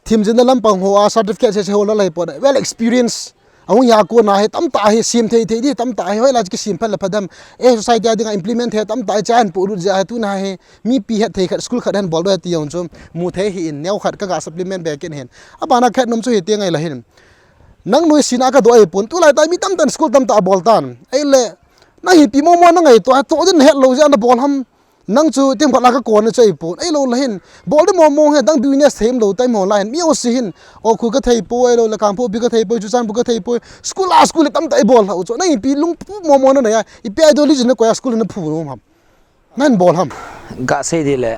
Themjilna lampang ho a certificate se se ho la lai pon, well experience. Ahung ya kona hi tamtah hi, sem thei thei di tamtah hi, hoilai chu kisem phat le pha dem. Eh, society a dinga implement thei tamtah hi, chan pu lut jeh a hi tuna hi, mipi hetthei khat, school khat hin bol doh ti jong chu, mu thei hi in, neo khat ka ga supplement bek in hin. Abana khat nom chu hiti ngai la hin. Nang noi sina ka doh ahi pon, tulai tah mi tamtah in school tamtah a bol tan. Ahile, na hi ipi momo na ngaito, toh din na het lou jeh a na bol ham. Nang chu tim khat la ka kon chu ahi pon. Ahilou le hin, bol di momo hi, dang business them lou time ho la hin, mi o si hin, o khu ka thei poi, ahilou le Kangpokpi ka thei poi, Churachandpur ka thei poi, school a school tamtah i bol lhau chu, nang ipi lungput momo na nei a, ipi ideology na koi a school na phu nom ham. Nan bol ham. Ga sei di le,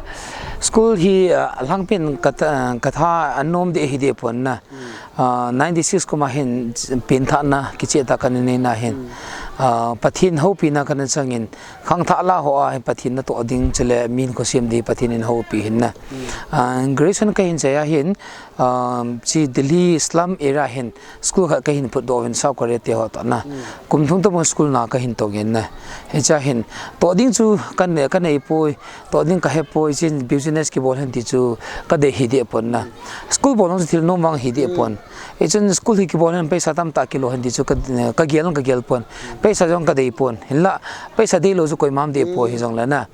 school hi, ah, alhangpin ka tha, ka tha anom di hi di pon na. Ah, ninety six kum a hin pengthahna kicheh tah kana nei na hin. Ah, Pathen houpina kana chang in, khangthah la ho a hin Pathen natoh ding chule min khosem di Pathen in houpi hin na. Ah, graduation kahin chai a hin, ah, chi Delhi slum area hin school khat kahin phut doh uvin South Korea te ho toh na. Kum thum tobang school na kahin tong in na. Hiche a hin toh ding chu ka nei, ka nei poi, toh ding ka he poi, chin business kibol hen ti chu ka dei hi di pon na. School bol jong chu thil nom vang hi di pon. Hichun school hi kibol hen paisa tamtah kilo hen ti chu ka, ka gel, ka gel pon. Paisa jong ka dei pon. Hinla, paisa deilou chu koima dei poi hi jong le na.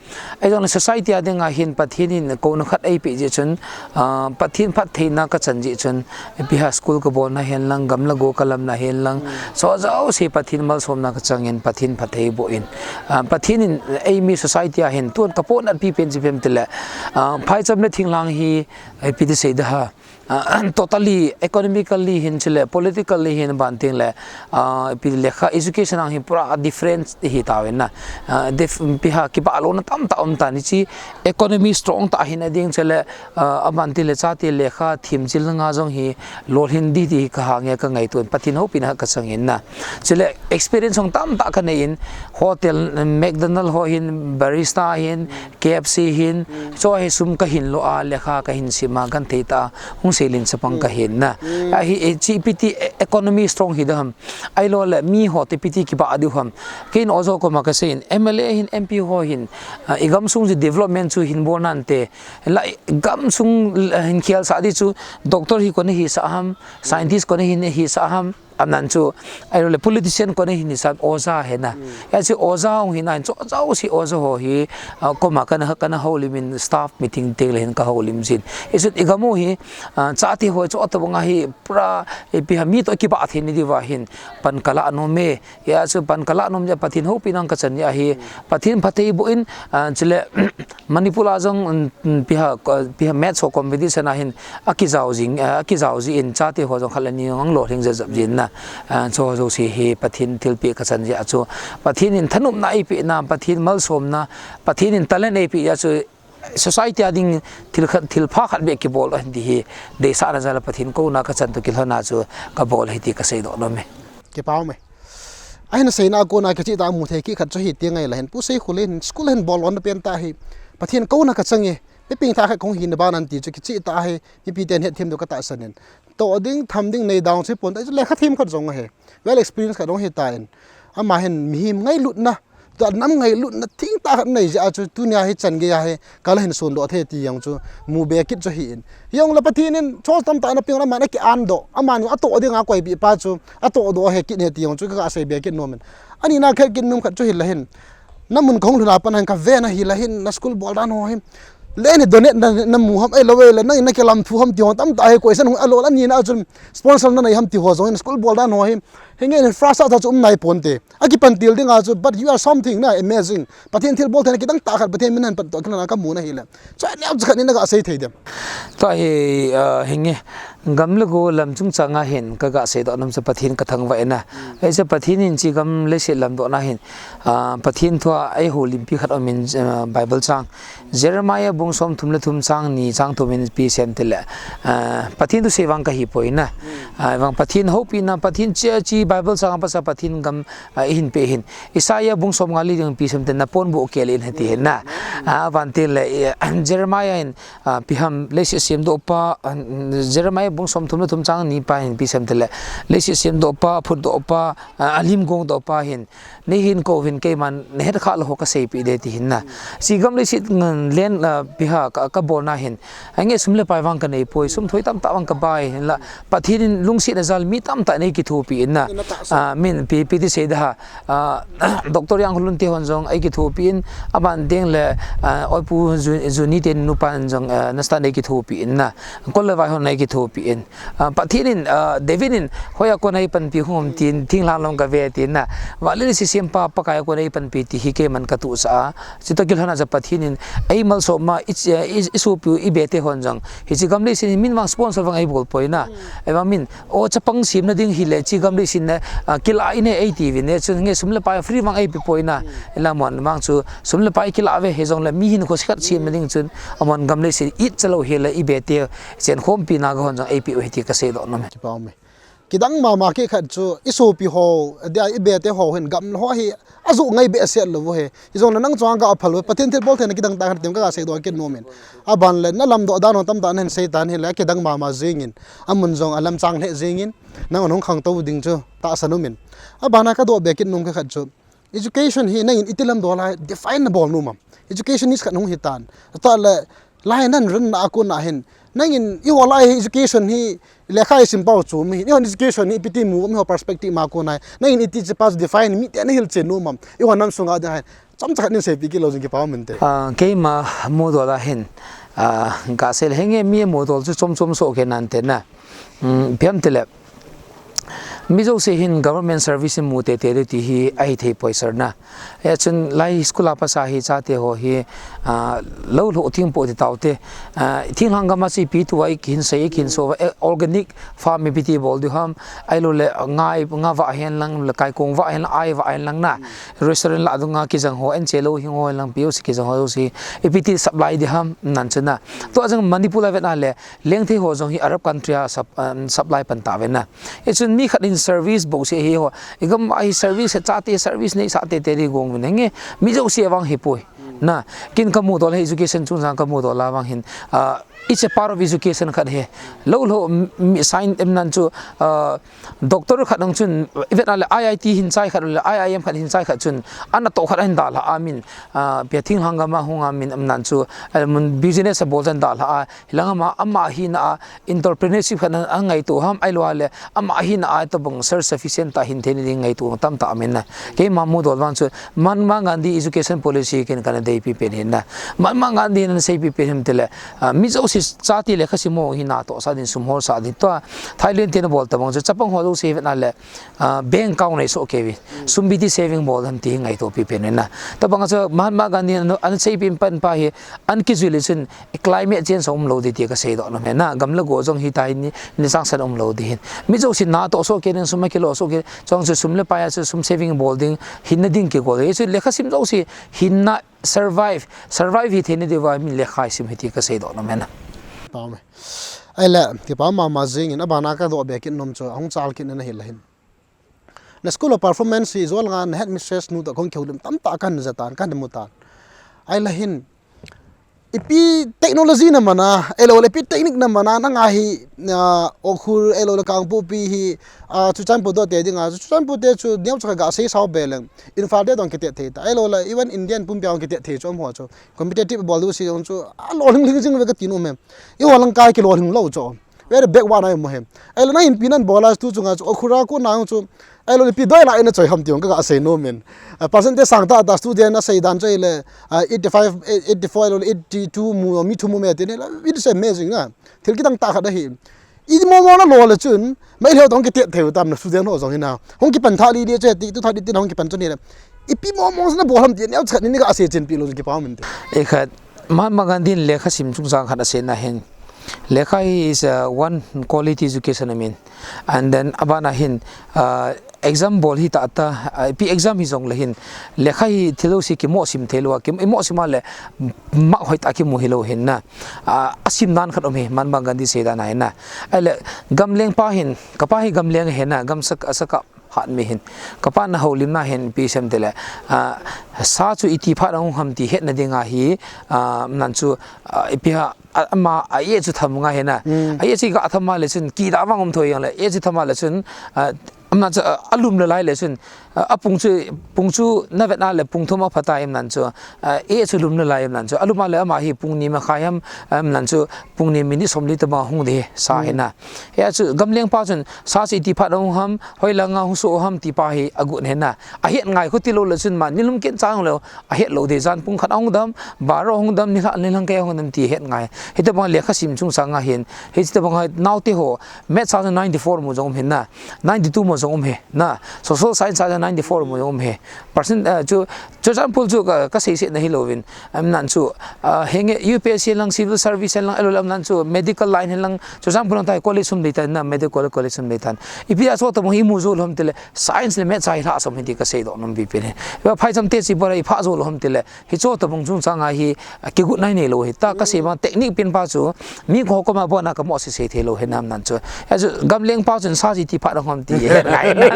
Ahi jong le society a dinga hin Pathen in kouna khat eipeh jeh chun, ah, Pathen phattheina ka chan jeh chun, ipi ham school ka bolna hen lang, gam le go ka lamna hen lang, chu jouse Pathen malsomna ka chang in Pathen phatthei boh in. Ah, Pathen in eimi society a hin tun ka pohnat pipen chu ipi ham itile, ah, phaicham le thinglhang hi, ipi ti sei da ha. Ah, totally, economically hin chule, politically hin ban teng le, ah, ipi lekha education a hin pura different hi tauvin na. Ah, dif-, ipi ham kibah louna tamtah um tan hiche economy strong tah hin ading chule, ah, aban teng le chate lekha themjilna nga jong hi lolhin di ti ka ha nge ka ngaito in Pathen houpina ka chang in na. Chule experience jong tamtah ka nei in hotel, McDonald ho hin, barista hin, K F C hin, chu hi sum ka hin lo a, lekha ka hin sim a, genthei tah a, hung seilin chapang ka hin na. Ahi, eh, chi ipi ti, eh, economy strong hi di ham. Ahilou le, mi ho te ipi ti kibah diu ham. Kei in ojo koma ka sei in, M L A hin, M P ho hin, ah, i gamsung chu development chu hin bol nante. La, gamsung, eh, hin khelsah di chu, doctor hi koi in hisah ham, scientist koi in hisah ham. Anan chu, ailou le politician kona hin isam oja hena. Hiche oja hung hina hin chu, oja ho si oja ho hi, ah, koma kana, kana houlim in staff meeting teng le hin ka houlim jin. Hichu igam u hi, ah, chate ho chu atobang a hi pura, eh, ipi ham mi toh kibah thei ni diuva hin pan kala nom e. Hichu pan kala nom jeh a Pathen houpina ka chan jeh ahi. Pathen phatthei boh in, ah, chule, Manipur a jong, um, um, ipi ham, ko-, ipi ham match ho competition a hin akijao jing, eh, akijao jin chate ho jong khat le ni jong lolhing jep jep jin na. Ah, chu ho jouse hi Pathen thilpeh ka chan jeh a chu. Pathen in thanopna eipeh na, Pathen malsomna, Pathen in talent eipeh jeh a chu society a ding thil khat, thil pha khat beh kibol ahi ti hi deisahna jal a Pathen kouna ka chan toh kilhon a chu ka bol ahi ti ka seidoh nom e. Kipa um e. Ahin seina a kona kicheh tah a mu thei kit khat chu hiti ngai la hin, Pu Seikhul in school hin bol lona pen tah hi Pathen kouna ka chan e, mi pengthah khat kahung hina ban ahi ti chu kicheh tah a hi mipi ten hethem diu ka tahsan in. Toh ding, tham ding nei dang chu pon, lekha them khat jong ahi. Well experience khat jong ahi tan. Ama hin mihem ngailutna, tua nam ngailutna thengtah khat nei jeh a chu tunia hi chan gei a hi ka la hin sondoh thei ti jong chu mu be kit chu ahi in. Hijongle Pathen in chol tamtah na peng lama na ki-an doh. Amanu atoh dinga koipeh pa chu atoh doh ahi kit e ti jong chu ka sei be kit nom in. Ani na khat kit nom khat chu hi la hin. Na mun kahung lhun a pat hin ka ven ahi la hin, na school bol dan ho hin. Le ni donate na, na mu ham, ahilou le nangin na kilam thu ham ti ho tamtah hi question hung a lo la ni na chun sponsor na nei ham ti ho jong hin school bol dan ho hin. Hinge ni frasa ta chu um nai ponte. Akipan til ding a chu, but you are something na amazing. Pathen thilbol theina kidang tah khat, Pathen min han pat toh kilhon a ka mu na hi le. Chu a neo chu khat ni na ka sei thei dem. Tua hi, ah, hinge, gam le go lam chungchang a hin ka ga seidoh nom chu Pathen ka thangvah in a. Ei chu Pathen in hiche gam leiset lamdohna hin, ah, Pathen thua ei houlimpi khat um in, ah, Bible chang. Jeremiah bung som thum le thum chang ni chang thum in ipi asei em tile, ah, Pathen thusei vang ka hi poi na. Ah, vang Pathen houpina, Pathen hiche, hiche Bible chang a pat a Pathen gam, ah, i hin pe hin. Isaiah bung som nga li ding ipi asei em tile na pon bu ke le in hiti hin na. Ah, vang tile, eh, Jeremiah in, ah, ipi ham leiset semdoh pa, ah, Jeremiah bung som thum le thum chang ni pa hin ipi asei em tile. Leiset semdoh pa, phutdoh pa, ah, alim gongdoh pa hin. Nei hin kou vin keiman na het kha lou ho ka seipeh de ti hin na. Hiche gam leiset ngan len, ah, ipi ham ka, ka bolna hin. Ange sum le pai vang ka nei poi, sum thoi tamtah vang ka bai hin la. Pathen in lungsetna jal mi tamtah nei kithopi in na. Ah, min ipi, ipi ti sei da ha. Ah, Doctor Yangkholun te hon jong ei kithopi in, aban ding le, ah, Oipu Ju-, Juni te nupa in jong, ah, nasatah in ei kithopi in na. Kol le vai hon ei kithopi in. Ah, Pathen in, ah, David in, hoiya kona eipanpi hung um tin, thinglhang lam kave tin na. Vale le leiset sempa, Pakai a kona eipanpi ti hi keiman ka tohsah a. Chutoh kilhon a chu Pathen in, ei malsom a, i, i, i sopi u, i bete hon jong. Hiche gam leiset hin min vang sponsor vang ei bol poi na. Ei vang min, o chapang semna ding hile, hiche gam leiset na, ah, kila in e ei ti vin e, chun nge sum le pai free vang ei pe poi na. Ila mon vang chu, sum le pai kila ve, hijongle mi hinkho khat semna ding chun, amon gam leiset it chalou hile, i bete, Chen khompi na ka hon jong A P U hi ti ka seidoh nom e. Kipa um e. Kidang mama kit khat chu i sopi ho, dia i bete ho hin gam ho hi ajoh ngai behseh lou u hi. Hijongle nang chunga ka phal u, Pathen thilbol theina kidang tah khat tem ka ga seidoh kit nom in. Aban le na lamdoh dan ho tamtah na hin sei tan hile kidang mama jing in. Amun jong alam chang lheh jing in. Nang hung khangtou ding chu tahsan um in. Abana ka doh be kit nom kit khat chu. Education hi nangin iti lamdol a define na bol nom am? Educationist khat hung hitan. Tua le, lai nan run na a kon a hin. Nangin eiho lai education hi lekha i sim pau chu mi. Eiho education hi ipi ti mu, eiho perspective ma kon a. Nangin iti chu pas define mi te na hilchen nom am? Eiho nam sunga ding hin. Chomcha khat nin seipi kit lou jing kipa um inte. Ah, keima mudol a hin. Ah, ka sei le henge mi mudol chu chom chom so ke nan te na. Hmm, ipi ham tile. Mi jouse hin government service in mu tete ding ti hi ahi thei poi sir na. Hichun lai school a pasa hi chate ho hi, ah, lou lhoh thing po ti tau te. Ah, thinglhang gam a chu ipi tua i kihin sei, i kihin so va, eh, organic farm ipi ti bol diu ham. Ahilou le nga, nga vah hen lang, le kaikong vah hen lang, ai vah hen lang na. Restaurant lah dunga kijang ho, anche lou hing ho hen lang, P O C kijang ho jouse. Ipi ti supply diu ham, nan chu na. Tua jong Manipur a vet na le, Lengthei ho jong hi Arab country a sup-, um, supply pan ta ve na. Hichun mi khat in service bouseh hi ho. I gam a hi service, chate service neisah tete ding gong vin henge. Mi jouse vang hi poi. Na, kin ka mudol hi education chungchang ka mudol a vang hin. Ah, It's a part of education khat hi. Lo lo, mi sign em nan chu, ah, doctor khat nang chun, even ale I I T hin chai khat, le I I M khat hin chai khat chun, ana to khat hin dalha a min, ah, pia thing hang gama hung a min em nan chu, eh, mun business a bol jan dalha a, hilang ama, ama hina a, entrepreneurship khat a ngaito ham, ai lo le, ama hina a to bang self sufficient ta hin thei ni ding ngaito tam ta min na. Keima mu dol vang chu, Mahatma Gandhi education policy ken kana dei pi pen hin na. Mahatma Gandhi nan sei pi pen him tile, ah, mi jouse chate lekha sim ho hi na toh sa din, sum hol sa din to. Thailand te na bol ta bang chu chapang ho jouse vet na le, ah, bank account nei so kevi. Sum biti saving bol dan ti ngaito pi pen hin na. Ta bang chu Mahatma Gandhi an, an sei pi pan pa hi an kijui le chun climate change um lo di ti ka sei doh nom hi na. Gam le go jong hi ta hi ni, ni chang san um lo di hin. Mi jouse na toh so ke nin sum a kilo so ke, chong chu sum le pai a chu sum saving bol ding, hinna ding kigol. Hi chu lekha sim jouse hinna survive, survive hi theina diuva min lekha sim hi ti ka sei doh nom hi na. Pau me. Ai le, kipa mama jing in abana ka doh be kit nom chu, ahung chal kit na hi la hin. Na school of performance hi jol nga na headmistress nu toh kong kihoulim tam ta kan ja tan, kan mu tan. Ai la hin, ipi technology na mana, elo le ipi technique na mana, na nga hi, ah, Ukhrul, elo le Kangpokpi hi, ah, Churachandpur toh te ding a, Churachandpur te chu neo cha ka ga sei sao be leng, Imphal te toh kite thei ta, elo le even India pumpi a kite thei chu um ho chu, competitive bol du si jong chu, a lolhing lhing jing ve ka ti nom e. I ho lang kai kilolhing lou chu. Very backward na mo hem. Ai lo na hin pinan bola tu chunga chu, Ukhrul a ko na chu. Ai lo ni pi doi la ina choi ham ti ong ka ga sei nom in. A percentage sang ta ta student a sei dan choi le, ah, eighty five, eighty four, ai lo eighty two mu, mi thu mu me ti ne la. It's amazing na. Thil kidang ta khat ahi. I mo mo na lo le chun, mai lheo tong kite theu tam na student ho jong hi na. Hung kipan tha li li che ti tu tha li ti na hung kipan chu ni le. Ipi mo mo na bol ham ti neo khat ni ni ga sei chen pi lo kipa min ti. E khat, Mahatma Gandhi in lekha sim chungchang khat asei na hin, lekha hi is a one quality education, I mean. And then abana hin, ah, exam bol hi ta ta, ah, ipi exam hi jong le hin, lekha hi thil jouse kimo sim thei lou a, kimo sim a le mark hoi ta kimu hi lou hin na. Ah, asim nan khat um hi, Mahatma Gandhi sei dan a hin na. Ai le, gamleng pa hin, ka pa hi gamleng hin na, gam sak, sak a, phat mi hin. Ka pa na houlimna hin ipi sem tile, ah, sa chu iti phat a hung ham ti hetna ding a hi, ah, nan chu, ah, ipi ha, ah, ama, ah, e chu tham nga hin na. Mm. Ah, e chu ga tham a le chun, ki da vang um thoi yang le, e chu tham a le chun, ah, amna chu, ah, alum le lai le chun, ah, apung chu, pung chu na vet na le pung thum a phat a em nan chu, ah, e chu lum le lai em nan chu, alum a le ama hi pung ni ma khai ham, em nan chu, pung ni minute som li ta bang hung de sa hin na. Hia chu gamleng pa chun sa chu iti phat a hung ham, hoi lang a hung so ham ti pa hi agu ne na. Ahet ngai khu ti lou le chun ma, nilhum ken chang lou, ahet lou de jan pung khat a hung dam, baro hung dam, nilha, nilhang kei a hung dam ti het ngai. Hita bang lekha sim chungchang a hin, hita bang nau te ho, maths a chu ninety four mu jong um hin na, ninety two mu jong um hi na, social science a chu ninety four mu jong um hi. Percent, eh, chu, Churachandpur chu ka, ka sei sei na hi louvin. Am nan chu, ah, henge U P S C lang, civil service lang, elo lam nan chu medical line lang, Churachandpur lang tai college sum dei tan na, medical college sum dei tan. Ipi a chu ta bang hi mu jou lou ham tile, science le maths a hi lha som hi ti ka sei doh nom pi pi ni. Ipi phai cham te chi bora i pha jou lou ham tile, hi chu ta bang chungchang a hi, ah, kigut nai nei lou hi. Ta ka sei bang technique pen pa chu, mi ko ko ma bona ka mo sei sei thei lou hi nam nan chu. Ya chu gamleng pa chun sa chi ti pha dang ham ti he ngai na.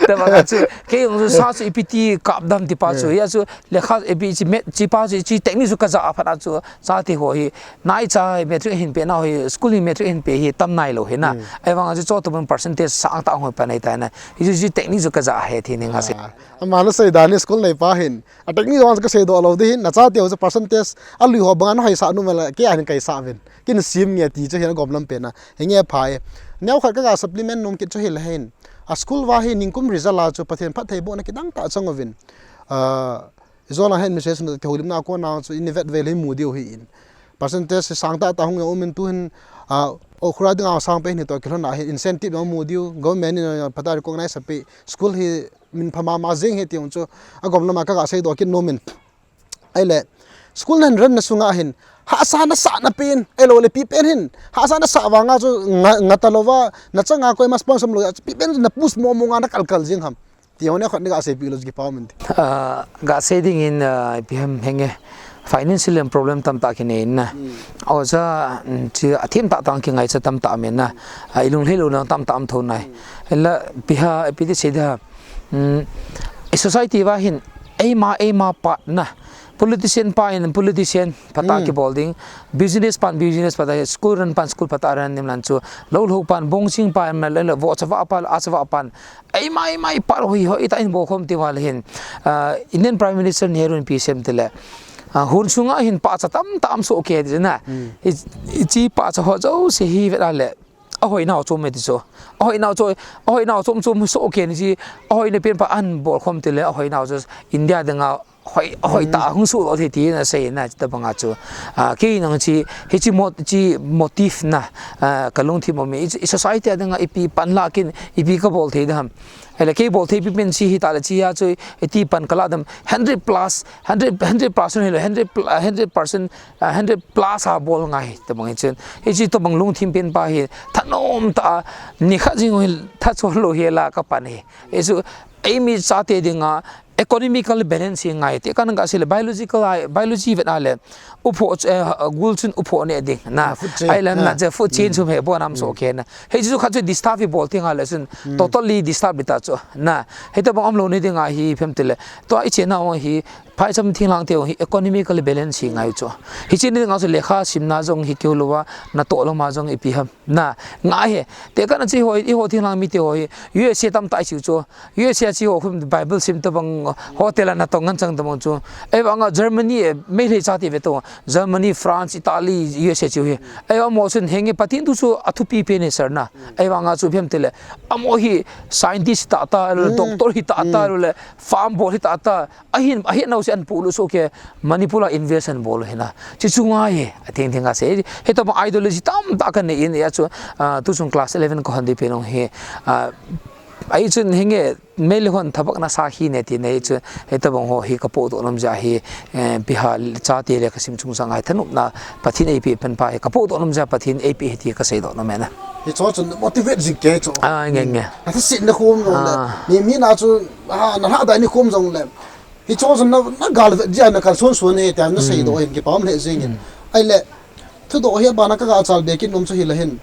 Ta bang chu, kei jong chu sa chu ipi ti kap dam ti pa chu. Ya chu, lekha A B C maths chi pa chu, chi technique chu ka ja a phat a chu, chate ho hi, nai cha matric hin pe na hi, school hi matric hin pe hi, tam nai lou hi na. Mm. Ahivang a chu, chu tu bang percentage sang ta hoi pa nai ta na. Hi chu, chi technique chu ka ja he ti ni nga sei. Ah, ama na sei dan hi school nei pa hin. A technique jong chu ka sei doh lou di hin, na chate ho chu percentage, a lui ho bang a na hoi sa nu ma la, kei a hin kai sa vin. Kin sim nge ti chu hin a gom lam pe na. Hi nge pha e. Neo khat ka ga supplement nom kit chu hi la hin. A school va hi ningkum result a chu Pathen phattheibohna kidang tah chang uvin. Ah, Zolang headmistress nu kihoulimna a kona chu in vet vel hi mu diu hi in. Percentage hi sang tah tah hung jong um in tu hin, ah, Ukhrul a dinga sang pen hi toh kilhon a hi incentive jong mu diu, government in phatah a recognize a pe, school hi min pha mama jing hi ti jong chu a gom lam a ka ga sei doh kit nom in. Ahile, school nan ran na sunga hin, hahsa na sah na pen, ahilou le ipi pen hin, hahsa na sah vanga chu nga, nga ta lou va, na changa koima sponsor lou, ipi pen na push mo mo nga na kal kal jing ham. Ti ho ne khat ni ga sei pi lou ki pau min ti. Ah, ga sei ding in, ah, ipi ham henge. Financial problem tam tah kinei in na. Hmm. Oja, mm, chi a thim tah tah kingai cha tam tah men na. Ah, i lunglhai lou na tam tah um tho nai. Hmm. Ela ipi ha, ipi ti sei da. Mm, i society va hin eima, eima pa na. Politician pa in politician phatah kibol ding. Business pan business phatah, school run pan school phatah run dim lan chu. Lou lou pan bong sing pan ma le le vo chava pan a chava pan. Eima, eima pa hoi hoi ta in bol khom ti val hin. Ah, Indian Prime Minister Nehru in pi sem ti le. Ah, hun sunga hin pa cha tam tam so ke ti na. I, i chi pa cha ho jo se hi ve la le. Ahoi nau chom me ti chu. Ahoi nau chu, ahoi nau chom chom so ke ni chi. Ahoi ne pen pa an bol khom ti le, ahoi nau chu India dinga hoi, hoi ta hung su lo thei ti na sei na ti tabang a chu. Ah, kei nang chi, hi chi mot-, chi motive na, ah, ka lungthim mo mi, i, i society a dinga ipi pan la kin, ipi ka bol thei dam. Hele kei bol thei pi pen chi hi ta le chi a chu, iti pan ka la dam, hundred plus, hundred, hundred percent hilo, hundred pl-, ah, hundred percent, ah, hundred plus a bol ngai tabang hi chun. Hi chi tabang lungthim pen pa hi, thanom ta, ni khat jing hi, tha chol lo hi la ka pan hi. Hi chu, eimi chate dinga, economical balance hi ngai ti kan ka sei le biological a, biology vet a le upho, eh, gul chun upho ne ding na. Food chain. Ai lan na, na che food chain chu he bo nam so ke na. He chu khat chu disturb hi bol ti nga le chun totally disturb ta chu na. He to bang am lo ni ding a hi phem ti le. To i che na hi phai cham thing lang te hi economical balance hi ngai chu. Hi che ni nga chu lekha sim na jong hi keu lo wa na to lo ma jong ipi ham. Na, nga he, te kan chi hoi, i ho thing lang mi te hoi, U S A tam tai chiu chu, U S A chi ho khum Bible sim ta bang hotel a na tong ngan chang ta bang chu. Ei vang a Germany, eh, mei le cha ti ve to, Germany, France, Italy, U S A chiu he. Ei vang mo sun henge Pathen tu chu a thupi pe ne sir na. Ei vang a chu phem te le, amo hi scientist ta ta, doctor hi ta ta le, farm bol hi ta ta, Ahin, ahin nau se an pu lu so ke Manipur a invest an bol hina. Chi chu ngai he, a thing thing a se. He to bang ideology tam ta kan nei in ya chu, ah, tu chung class eleven ko han di pe nong he. Ah, ai chun hinge mei le hon thabak na sa hi ne ti nei chu. He to bang ho hi ka po to nom ja hi, eh, Bihar cha ti le ka sim chung sang ai thanop na Pathen ei pi pen pa hi ka po to nom ja Pathen ei pi hi ti ka sei do nom na. Hi cho chun motivate jing ke cho. Ah, nge, nge. A tha sit na khum lo le. Ah. Mi, mi na chu, ah, na ha dai ni khum jong le. Hi cho chun na, na gal ve dia na kal suan suan he, tiam na sei do hin kipah le jing in. Ai le, thu do hi ba na ka ga chal be kin nom chu hi la hin.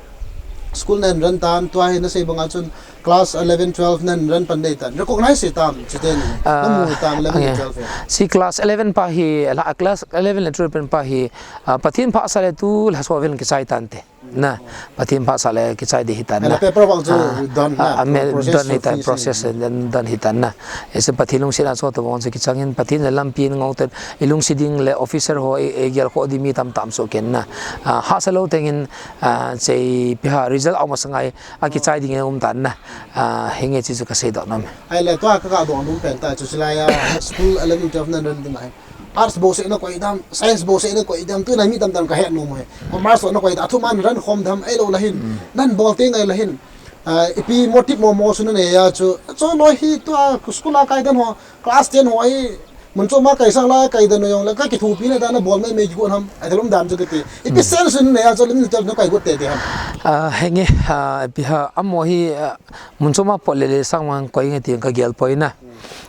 School nen ran tan, tua hi na sei bang a chun class eleven, twelve nen ran pan dei tan. Recognize se tam, chi te ni. Ah, na mu tam eleven, okay. Twelve he. Si class eleven pa hi, la, class eleven le twelve pen pa hi, ah, Pathen pha sa le tu la so vel ki chai tan te. Na, Pathen pha sa le kichai di hitan na. Paper work chu done na, ah, process don hitan, process don hitan na. Ese Pathen lungset a chu to bang chu kichang in Pathen le lampi in ngau ten, i lungset ding le officer ho, i, i gel kho di mi tam tam so ken na. Ah, ha sa lo teng in, ah, sei pi ha result au ma sangai, a kichai ding um tan na. Ah, hinge chi chu ka sei do nam. Ai le to ka ka do num pen ta chu silai a school eleven twelve nan ran ding ai. Arts bol se na koi dam, science bol se na koi dam, tu na mi tam tam ka he nom he. Commerce na koi da, thu man ran khom dam, ei lo la hin. Nan bol te ngai la hin. Ah, ipi motive mo mo su na ne ya chu. Cho lo hi tu a school a kai dan ho, class ten ho ai. Mun cho ma kai sang la kai dan yong la ka ki thu pi na da na bol mai mai ki ko nam. Ai da lum dam chu ki ti. Ipi sen su ne ya chu lim ni tel na kai got te te ham. Ah, henge, ah, ipi ha, amo hi, ah, mun cho ma po le le sang mang koi nge ti ka gel poi na.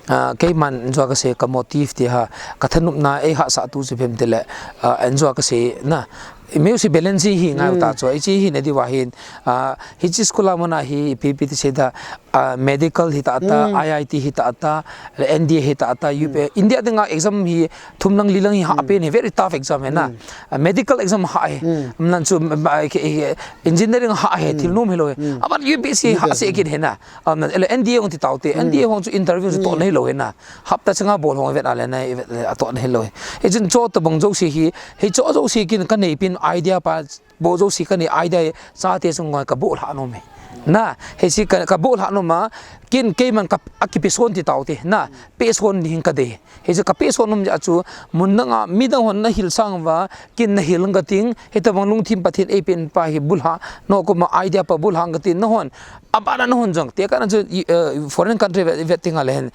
Ah, keiman enjoy ka sei ka motive ti ha, ka thanopna ei hahsa tu chu phem ti le, ah, enjoy ka sei na. Music balance hi ngai ta chu, i chi hi na di wa hin, ah, hi chi school a mona hi, pi pi ti sei da, ah, medical hi ta ta, I I T hi ta ta, le N D A hi ta ta, U P, India dinga exam hi thum lang li lang hi ha pen hi very tough exam he na. Ah, medical exam ha he, nan chu, ah, ke, ke, engineering ha he, thil nom hi lo he. Aban U P S C ha se kin he na. Am na, ele N D A hong ti tau te, N D A hong chu interview chu to nei lo he na. Hapta changa bol hong vet na le na, i vet le a to nei lo he. He chun cho to bang jo si hi, he cho jo si kin ka nei pin idea pa, bo jo si ka nei idea cha te chung ngoi ka bo lha nom he. Na, he si ka, ka bo lha nom a, kin keiman ka, a ki pe son ti tau te, na, pe son ni hin ka de. Hichu ka pe son nom ja chu, mun nanga, midang hon na hil sang va, kin na hil nga ting, hita bang lungthim Pathen ei pen pa hi bulha, no ko ma idea pa bulha nga tin na hon, abana na hon jong, te ka na chu, eh, foreign country vet, vet ting a le hen,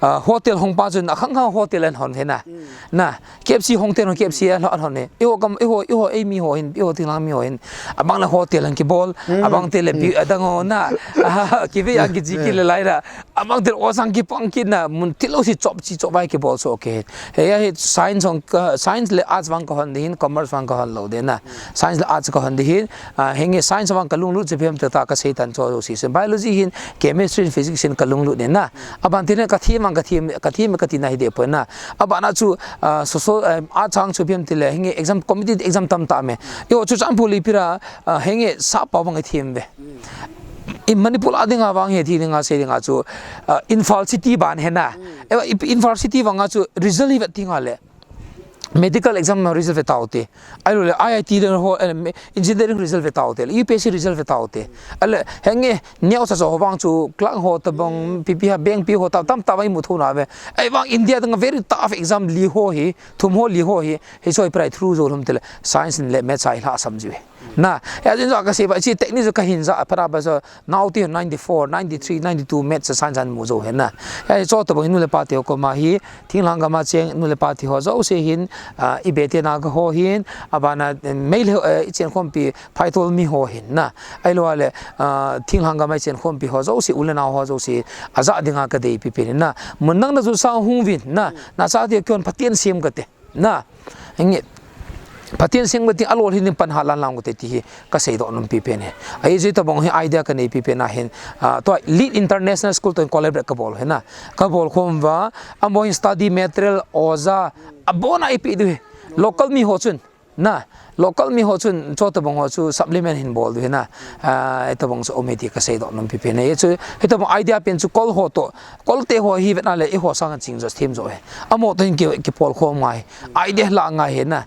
ah, hotel hong pa chu na khang khang hotel an hon he na, na, K F C hong te no K F C an hon he, i ho kam, i ho, i ho ei mi ho hin, i ho ting lang mi ho hin, abang na hotel an ki bol, abang te le bi, adang ho na, ah, ki ve ang ki ji ki le lai, Era, amang til osang kipang kit na, mun thil jouse chop chi chop vai kibol so ke. He ya hi science hong ka, science le arts vang kahon ding hin, commerce vang kahon lou ding na. Science le arts kahon ding hin, ah, henge science vang kalunglut chu ipi ham tia kasei tan chu jouse. Biology hin, chemistry hin, physics hin kalunglut ding na. Aban tin kathem vang kathem, kathem kati na hi deh poi na. Aban a chu, ah, so so, eh, arts vang chu ipi ham tile, henge exam, competitive exam tamtah me. Eiho chu churachandpur le ipi ra, ah, henge sap pao vang ithem ve. I Manipur a dinga vang hi, thi dinga, sei dinga chu, ah, Imphal City ban hi na. Eiva, i, Imphal City vang a chu result hi vet ti nga le. Medical exam result ve tau te. Ahilou le I I T le ho, eh, me, engineering result ve tau te. U P S C result ve tau te. Ahile, henge, neocha cha ho vang chu, clerk ho tabang, P P ha, bank pi ho ta, tamtah vang imu thou na ve. Ahivang India dinga very tough exam li ho hi, thum ho li ho hi, hiche hi prai through jou lhom tile, science le maths a hi lhasam jiu ve. Na, ya jin jo kasei ba, hiche technique jo kahin ja, para ba jo, nao ti ninety-four, ninety-three, ninety-two maths a science a mu jou hi na. Ya, hiche tabang nu le pa te ho koma hi, thinglhang gam a cheng nu le pa te ho jouse hin, ah, i be te na ka ho hin, abana, eh, mei le, eh, i chen khompi, phaitol mi ho hin na. Ahilou le, ah, thinglhang gam a i chen khompi ho jouse, u le nao ho jouse, aja dinga kadei pipen na. Mun dang na ju sa hung vin na. Na sa ti kion Pathen sem kate. Na, nge, Pathen sem kati a lol hin pan ha lan lang kati ti hi kasei doh nom pipen hi. Ahi jeh tabang hi idea kanei pipen ahin, ah, tua Lead International School toh collaborate kabol hi na. Kabol khom uva, amaho hin study material, oja, abon a eipeh diu hi. Local mi ho chun, na, local mi ho chun, chu tabang ho chu supplement hin bol diu hi na. Ah, tabang chu um e ti kasei doh nom pipen hi. Chu, hitabang idea pen chu Kol ho toh, Kolte ho hi vet na le eiho sang ching jo them jo hi. Amaho toh hin ki, kipol khom ngai. Idea la ngai hi na.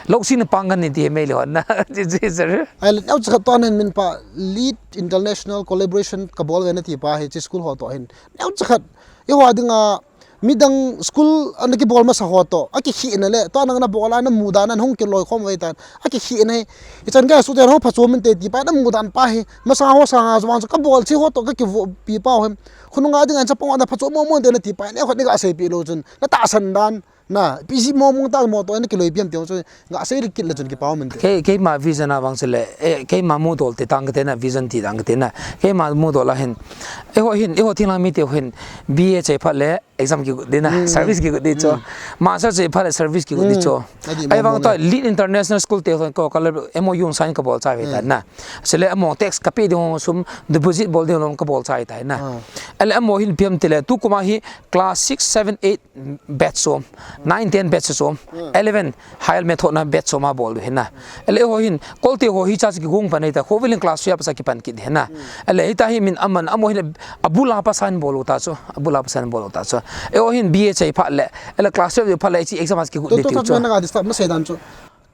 Lou sin pang kan ni ti hi mei le hon na. Ji, ji, sir. Ahile, neocha khat tua nan min pa Lead International Collaboration kabol ve nati pa hi, hiche school ho toh hin. Neocha khat, eiho dinga, midang school ana kibol masa ho toh, akikhehna le, tua nang nabol a namu dan a hung kiloi khom ve tan, akikhehna hi, ichan gei sute ho phatchom inte ti pa, namu dan pa hi, masa ho sanga jong chu kabol chi ho toh kakivopi pa ho hi, khonunga dinga chapang ho na phatchom mo mo inte nati pa, neokhat ni kasei pi lou chun, natahsan dan, na, ipi jeh mo mo ta mo toh, na kiloi pi ham ti ho chu, Nga sei ri kit le chun kipa um inte. Kei, keima vision a vang chule, eh, keima mudol te tang kate na, vision ti tang kate na. Keima mudol a hin. Eiho hin, eiho thinglhang mite hin, B A chai phat le, exam kigot ding na, service kigot ding chu. Master chai phat le, service kigot ding chu. Ahivang toh, Lead International School te ho, ko, ka le, M O U sign kabol chai ve ta na. Chule amaho tax kapeh ding ho sum, deposit bol ding ho kabol chai ta na. Ahile amaho hin ipi ham tile, tukum a hi, class six, seven, eight, batch som, nine, ten batch som, eleven higher maths thohna batch som abol diu hi na. Ahile eiho hin, Kolte ho hi cha chu kigong pan ahi ta, khovil in class three a pat a kipan kit hi na. Ahile hita hi min aman, amaho hin abul a pat a hin bol u ta chu, abul a pat a hin bol u ta chu. Eiho hin B A chai phat le, ahile class twelve phat le, hiche exam a kigot ding ti chu. Naga disturb masei dan chu.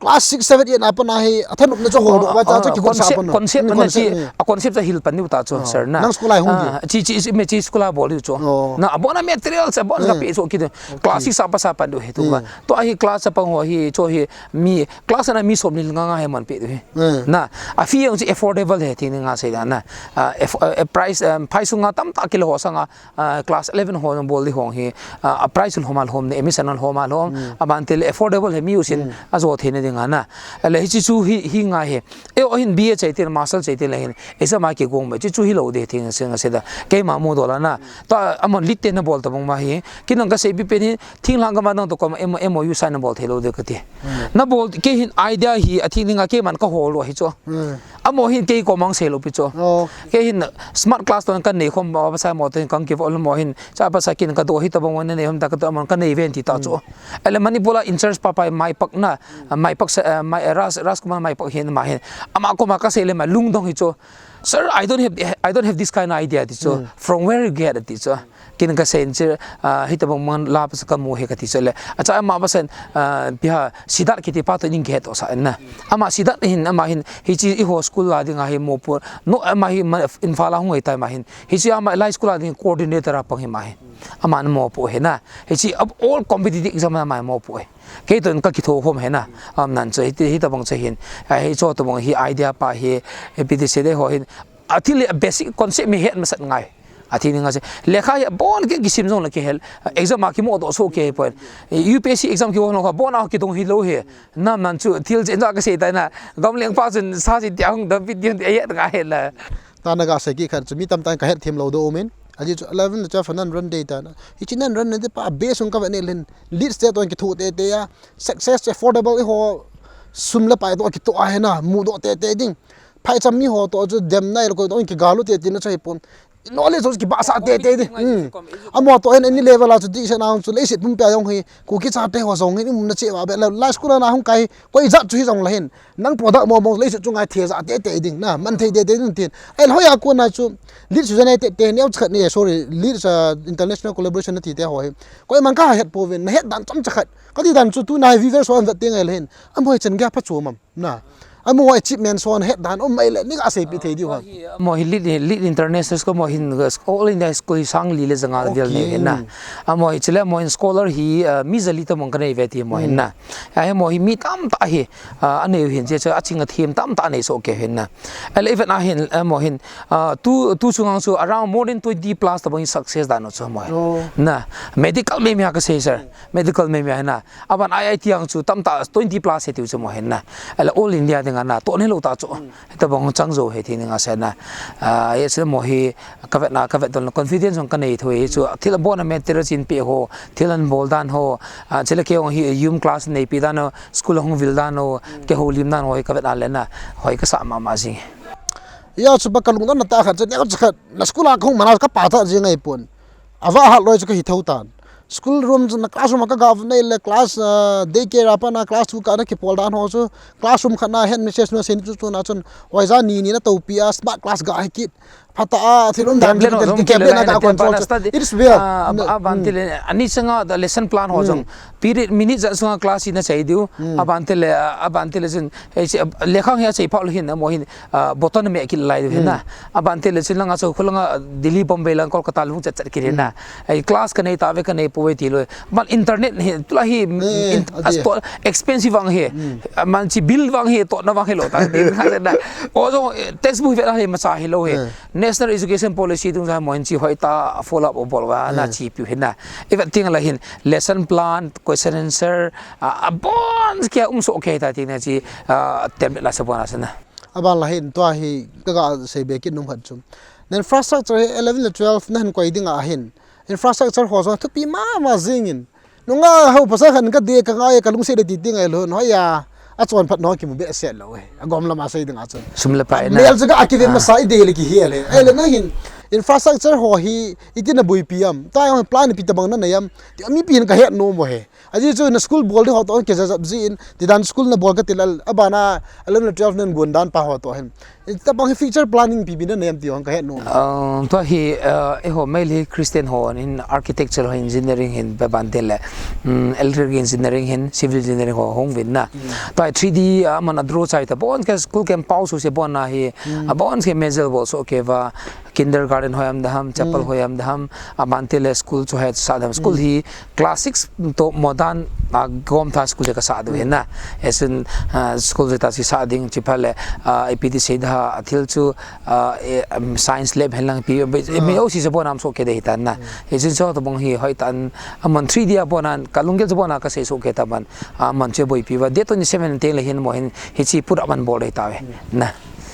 Class six, seven, eight a pat a hi, athanopna chu hodoh uva cha chu kikot sa pan. Concept, concept na chi, a concept cha hil pan diu ta chu, sir na. Nang school a hung diu. Ah, chi, chi, chi, me chi school a bol diu chu. Na, abon a material cha, abon a kapeh chu kit. Class six a pat a pan diu hi tu ma. Tua hi class a pang ho hi, chu hi, mi, class a na mi som ni nga nga hi man peh diu hi. Na, a fee jong chu affordable hi, ti ni nga sei dan na. Ah, aff-, ah, price, um, phai sunga tamtah kilo ho sanga, ah, class eleven ho jong bol di hong hi, ah, a price lhom a lhom ni, admission lhom a lhom, aban tile affordable hi mi usin ajo thei na ding a na. Ahile hiche chu hi, hi ngai hi. Eiho hin B A chai tile, master chai tile hin, exam a kigong mai, hiche chu hilou ding ti nga sei, nga sei da. Keima mudol a na. Tua amahon Lead te nabol tabang ma hi. Kei nang kasei pipen hi, thinglhang gam a nang toh koma M O, M O U sign nabol thei lou ding kati. Nabol, kei hin idea hi, athing dinga keiman kahol u ahi chu. Amaho hin kei koma hung sei lou pi chu. Kei hin smart class toh kanei khom, pasal mo toh hin kang kivo lou mo hin. Cha pasal kin kadoh hi tabang mo nei hom ta katoh amahon kanei ven ti ta chu. Ahile Manipur a in charge pa pa Maipak na, Maipak sa, Mai, Ras, Rajkumar Maipak hin ama hin. Ama koma kasei le ama lungdong hi chu. Sir, I don't have, I don't have this kind of idea ti chu. From where you get it ti chu. Kei nang kasei in chu, ah, hitabang man la pat a kamu hi kati chu le. Acha ama pat a, ah, ipi ham, Sidat kiti pa toh ning kihet toh sa na. Ama Sidat hin, ama hin, hiche eiho school a dinga hi mopo. No, ama hi ma, Imphal a hung ahi ta ama hin. Hiche ama lai school a ding coordinator a pang hi ama hin. Aman mopo hi na. Hiche all competitive exam a ama mopo hi. Kei toh kakitho khom hi na. Aman chu hiti, hitabang chu hin. Ah, hiche tabang hi idea pa hi, ipi ti sei ding ho hin. Athil le basic concept mi het masat ngai. Athil ni nga sei. Lekha hi abon kei kisim jong le kihel. Exam a kimodoh soh kei poi. U P S C exam kihol ho abon a kidong hilou hi. Aman chu thil chen ja kasei tai na. Gamleng pa chun sa si ti ahung dam pi ti hung ti ahet ngai hi la. Tana kasei kit khat chu mi tamtah in kahet them lou doh umin. Ajeh chu eleven le twelve nan run dei tan. Hichi nan run nei pa base sung ka ve nei len. Lead state on kithu te te ya. Success affordable i ho sum le pai to kitoh a hena. Mu do te te ding. Phai cham mi ho to chu dem nai lo ko to kigalu te te na chai pon. Knowledge chu kibahsah te te ding. Hmm. Amo to hen any level a chu ti sa na chu le sit pum pe jong hi. Ku ki cha te ho jong hi um na che wa be la school na hung kai. Koi jat chu hi jong la hin. Nang product mo mo le chu ngai thei ja te te ding na, man thei te te ding tin. Ai lhoi a ko na chu, lead chu ja nei te te neo chakhat ni, sorry, lead sa international collaboration na ti te ho hi. Koi man ka het po ven, na het dan chom chakhat. Ka ti dan chu tu na viewers ho an vet te ngai le hin. Amo hi chen ga pha chu mam na. Amo achievement so na het dan um mai le ni ga sei pi thei di ho. Amo hi lead, lead international school mo hin, all India school hi sang li le janga vel nei hin na. Amo hi chule mo hin scholar hi, uh, mi jali ta mong ka nei ve ti mo hin na. Ahi mo hi mi tam ta hi, ah, anei u hin, che, che, aching athem tam ta anei so ke hin na. Ele even ahin, eh, mo hin, ah, tu, tu chungang chu around more than twenty plus ta bang success dan chu mo hin. Oh. Na, medical me mi ha ka sei, sir. Medical me mi ha na. Aban I I T ang chu tam ta twenty plus he tiu chu mo hin na. Ele all India ding na, to ne lo ta chu. Hita bang chang jo he ti ni nga se na. Ah, ye se mo hi ka vet na, ka vet don confidence jong ka nei thoi chu. Thil a bon a material chin pe ho, thil an bol dan ho. Ah, chule ke jong hi yum class nei pi dan ho, school hung vil dan ho, ke ho lim dan ho hi ka vet na le na. Hoi ka sa ma ma jing. Ya chu ba ka lung don na ta khat chu ne ka khat na school a ka hung mana ka pa ta jing ai pon. Ava hat loi chu ka hi tho tan. School room chu na classroom ka ga nei le class, ah, day care apa na class two ka na ki pol dan ho chu classroom khat na headmistress nu sen chu chu na chun oiza ni ni na to pi a smart class ga hi kit. Phata a thil um dan chu tablet ho jong ki le na ka control chu. It's real. Ah, aban ti le ani changa da lesson plan ho jong period minute ja sunga class hi na chai diu. Aban ti le, ah, aban ti le chun, eh, lekhang hi a chai pha lo hin mo hin. Ah, button me kit lai du hin na. Aban te le chin langa chu khulanga Delhi, Bombay lang Kolkata lung chat chat kit hin na. Ai class ka nei ta ve ka nei po ve ti lo. Man internet hi tula hi expensive vang hi. Man chi bill vang hi to na vang hi lo ta. O jong textbook ve la hi ma cha hi lo hi. National Education Policy dung ja mo hin chi hoi ta follow up o bol va na chi piu hin na. Ivet ting la hin lesson plan, question answer, a bon kia um so ke ta ting na chi tem la sa bon a sa na. Aban la hin tua hi ka ga sei be kit nung khat chu. Na infrastructure hi eleven le twelve na hin koi ding a hin. Infrastructure ho jong thupi mama jing in. Nunga ho pasal khat ka de ka ngai ka lungset de ti ti ngai lo. Hoi ya. A chon phat no kimu be se lo e. A gom lama sei ding a chun. Sum le pai na. Mel chu ka a ki ve masa i de le ki hi le. Ai le na hin. Infrastructure ho hi i ti na bui pi am. Ta yong plan pi ta bang na na yam. Ti mi pi hin ka het no mo he. Aji chu na school bol di ho to ke jajap ji in, ti dan school na bol ka ti lal, abana eleven le twelve nan gun dan pa ho to hin. Tabang hi future planning pi bi na nem ti hong ka het no. Ah, tua hi, ah, eiho Meitei Christian ho in architecture ho engineering hin pe ban te le, mm, electrical engineering hin, civil engineering ho hong vin na. Tua hi three D, ah, man a draw chai ta bon ke school camp pau su se bon na hi, a bon ke major bol so ke va, kindergarten hoiam daham, chapel hoiam daham, aban te le school chu he sa daham. School hi class six to modern a gom tha school ka sa du hin na. Esun, ah, school ta si sa ding chi pha le, ah, A P T C da a thil chu, ah, e, um, science lab hen lang pi, mi o si se bon am so ke de hitan na. Esun so to bong hi hoi tan, aman three D a bon an, ka lunggel chu bon a ka sei so ke ta ban, aman che boi pi va, de twenty seven te le hin mo hin, hi chi pura man bol de ta ve. Na.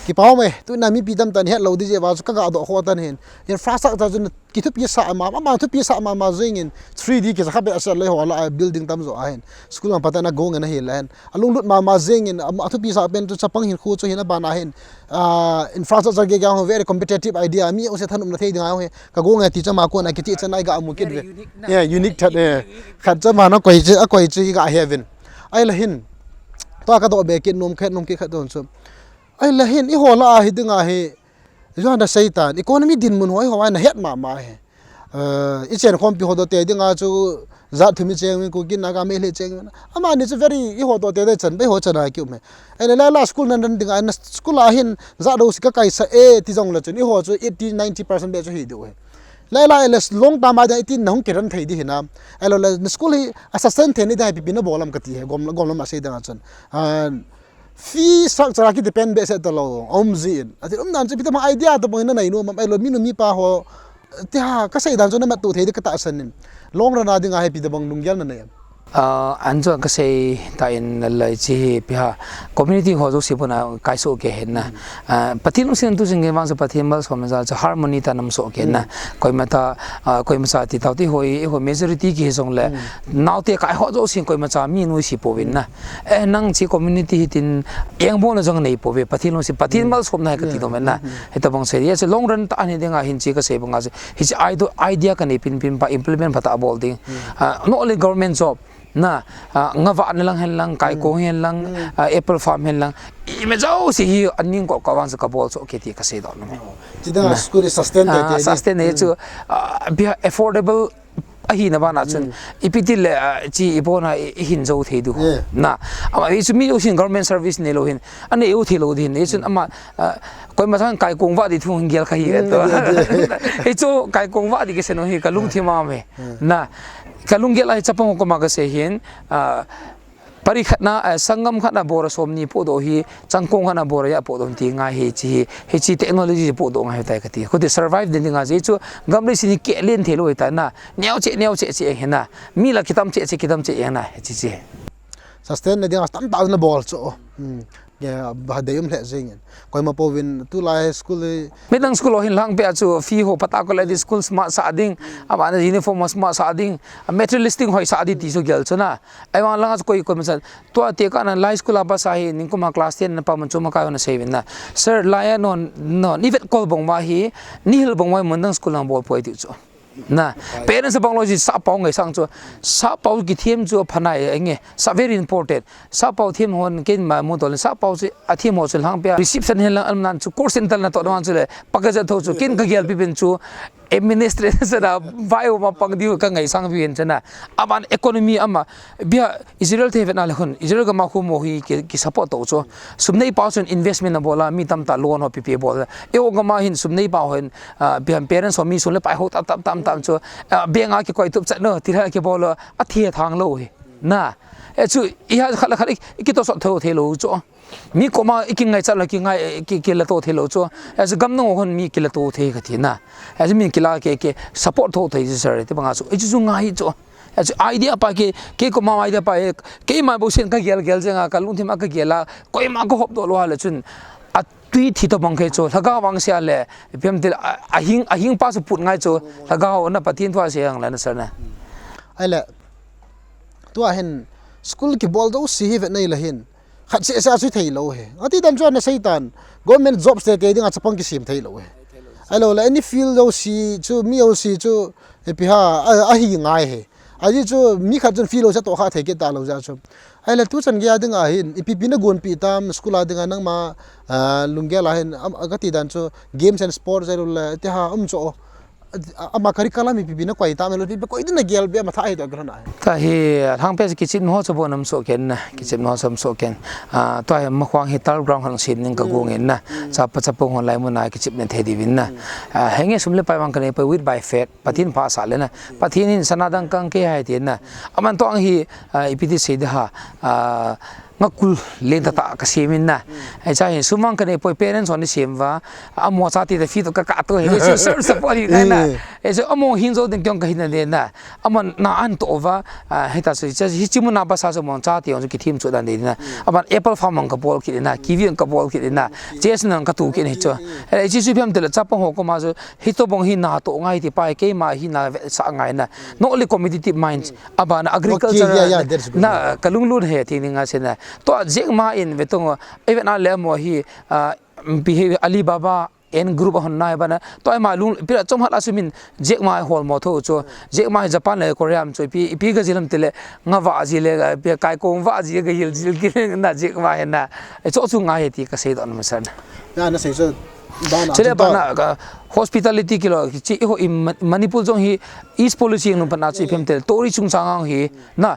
Kipa ho me, tu na mi pi tam tan het lo di je va chu ka ga do kho tan hin. Infrastructure chu kithupi sa ma, ma, ma thupi sa ma, ma jing in three D ki sa kha be sa le ho la building tam jo a hin. School ang pata na gong na hi la hin. Alung lut ma, ma jing in, a, a thupi sa pen chu chapang hin khu chu hin abana hin. Ah, infrastructure ge ga ho very competitive idea. Mi o se thanum na thei ding a ho hin. Ka gong a ti cha ma ko na ki ti cha nai ga mu kit ve. Yeah, unique that, eh. Khat cha ma na koi che, a koi che ga he vin. Ai la hin. Tua ka do be kit nom khat nom kit khat don chu. Ai la hin, i ho la a hi ding a hi, Johan da Satan, economy dinmun ho, i ho ai na het ma ma hi. Eh, i chen khom pi ho do te ding a chu, jat thum i cheng min, Kuki Naga Meitei cheng min. Ama ni chu very, i ho do te de chan, be ho chan a ki um he. Ai la la school nan ran ding a, na school a hin, jat do si ka kai sa e, ti jong la chun, i ho chu eighty, ninety percent be chu hi do he. La la, la long ta ma da eighty na hung kiran thei di hi na. Ai lo la, na school hi, a sa sen the ni da pi pi na bolam ka ti he, gom, gom la ma sei ding a chun. Ah, Fee structure a ki depend be se ta lo, um ji in. Ati um nan chu pi ta bang idea ta bang na nai nu, mam ai lo mi nu mi pa ho. Ti ha, ka sei dan chu na mat tu thei de ka ta san in. Long run a ding a he pi ta bang lunggel na nei am. Ah, an chu kasei tan lai chi hi pi ha community ho jouse pon a kaisoh kei hen na. Ah, Pathen lungset in tu jing kei vang chu Pathen malsom in jal chu harmony tah in umsoh kei na. Koima tah, ah, koima cha ti tao ti hoi, hoi majority kihi jongle naote kai ho jouse koima cha mi nuisat pouvin na. Eh, nang chi community hitin engbolna jong nei pouve, Pathen lungset, Pathen malsomna hi kati nom in na. Hitabang sei, yes, long run tah a hi ding a hin chi kasei bang a chu. Hiche idea, idea kanei pin pin pa implement phatah a bol ding. Ah, not only government job, na, ah, nga vahna lang hen lang, kaikong hen lang, ah, apple farm hen lang, ima jouse hi aning kop kop vang chu kabol soh kei ti kasei doh nom e. Chidang a school hi sustain tei tei ding. Sustain nei chu, ah, bia affordable ahina bana chun, ipi ti le, ah, chi ibona i, ihin jou thei diu. Na, ama hi chu mi jousen government service neilou hin, anei u thei lou ding hin, hichun ama, ah, koima chang kaikong vah ding thu hin gel kahi ve to. Hichu kaikong vah ding kisei nom hi kalungthim a um e. Na, kalunggel a hi chapang ho koma kasei hin, ah, pari khat na, ah, sanggam khat na bora somni podoh hi, changkong khat na bora ja podoh ti ngai hi chi hi, hiche technology podoh ngai tai kati. Khuti survive ding ding a ji chu, gam leiset hi keh len thei lou hi ta na, neo che, neo che che hi na, mi la kitam che che, kitam che hi na, hiche chi. Sustain na ding a tamtah na bol chu. Hmm. Ya, ba dei um lheh jeng in. Koima pouvin tulai school hi. Midang school ho hin lhangpi a chu fee ho phatah a koi le ding, school smart sah ding, abana uniform smart sah ding, a materialistic hoi sah ding ti chu gel chu na. Ahivang langa chu koi, koima chan. Tua tekah na lai school a pass a hi, ningkum a class ten na pa mun chu makai hon asei uvin na. Sir, lai a non, non, i vetkol bang uva hi, nihil bang uva hi mun dang school lang bol poi tiu chu. Na, parents abang loi chu sahpau ngaisang chu, sahpau kithem chu apha nai e nge, sa very important. Sahpau them hon keima mu tol in, sahpau chu athem ho chu lhangpi a reception hen lang, an nan chu call center natoh dan chu le, pakajat tho chu, ken kagel pi pen chu, administration a vai uma pang diu kangaisang pi pen chu na. Aban economy ama, bia Israel te vetna le hun, Israel gam a khu mo hi ki, ki support to chu. Sum nei pa chun investment abol a, mi tamtah loan ho pipi abol a. Eiho gam a hin sum nei pa ho hin, ah, bia parents ho mi sum le pai ho tam, tam, tam, tam chu. Ah, bank a kikoi tup chat no, ti ha kibol a, athethang lou hi. Na. E chu, i ha khat le khat i, i kitosot tho thei lou chu. Mi koma i kingaichat le kingai, ki, kilato thei lou chu. E chu gam nang ho hin mi kilato thei kati na. E chu min kila ke, ke support tho thei chu sir, ti banga chu. E chu chu ngai chu. Achu idea pa ke, kei koma idea pa e, keima bou sen kagel gel jeng a, kalungthim a kagel a, koima kahop doh lou a le chun, atui thi tobang kei chu, lhagao vangse a le, ipi ham tile, a, ahing, ahing pa chu put ngai chu, lhagao na Pathen thu a sei ang le na sir na. Ahile, tua hin, school kibol jouse hi vet na ahile hin, khat seh seh a chu thei lou hi. Ati dan chu ana sei tan, government jobs te te ding a chapang kisem thei lou hi. Ahilou le, any field jouse chu, mi jouse chu, ipi ha, a, ahi ngai hi. Ajeh chu mi khat chun field ho chu atoh kha thei kit talou jeh chu. Ahile tuchan gei a dinga hin, ipi pi nagonpi tam, school a dinga nangma, ah, lunggel a hin, am, kati dan chu, games and sports ahilou le, ti ha, um chu. A, ama curriculum ipi pi nakoi tam, ahilou, ipi pi koi din nagel be, ama tha hi to gel na. Ka hi, lhangpi a kichepna ho chu bon um soh ken na, kichepna ho chu um soh ken. Ah, tua hi makhang hi turf ground hung sem ning kagong in na. Chapa chapang hon lai mun a kichepna thei diuvin na. Ah, henge sum le pai vang kanei poi with by faith. Pathen phasah le na. Pathen in sana dang kang kei hai ti na. Aman toh ang hi, ah, ipi ti sei ding ham. Ah, ngakul lentah tah kasem in na. Hiche hi sum vang kanei poi parents hon nei sem uva. Amaho chate toh fee toh kakah to hi. Social support hi na. Hiche amaho hing jou ding kei jong kahin na de na. Aman na an toh uva. Ah, hita chu, hiche, hiche mun a pass a chu amaho chate jong chu kithem chu dan de na. Aman apple farm ang kabol kit na. Kiwi ang kabol kit na. Chess ang katu kit na hi chu. Eh, hiche chu ipi ham tile chapang ho koma chu Hitobang hi natoh ngai ti pa hi keima hi na vetsah ngai na. Not only competitive minds, abana agriculture, okay, yeah, yeah, that's good, na, yeah. Kalunglut hi thing ding a sei na. Tua Jack Ma in ve tong, even a le mo hi, ah, pi hi Alibaba and group a hon nai bana. Tua ma lung, pi la chom hat a chu min Jack Ma hol mo tho chu. Jack Ma hi Japan le Korea am chu pi, pi ga jilam tile nga va ji le, pi kaikong va ji ga yil jil ki na Jack Ma hi na. E chu chu ngai ti kasei don ma san. Ya na sei chu. Bana, chule chu bana, ka hospitality kilo, chi, eiho i Ma-, Manipur jong hi East Policy nung pana chu ipi ham tile, Tori chungchang ang hi, na,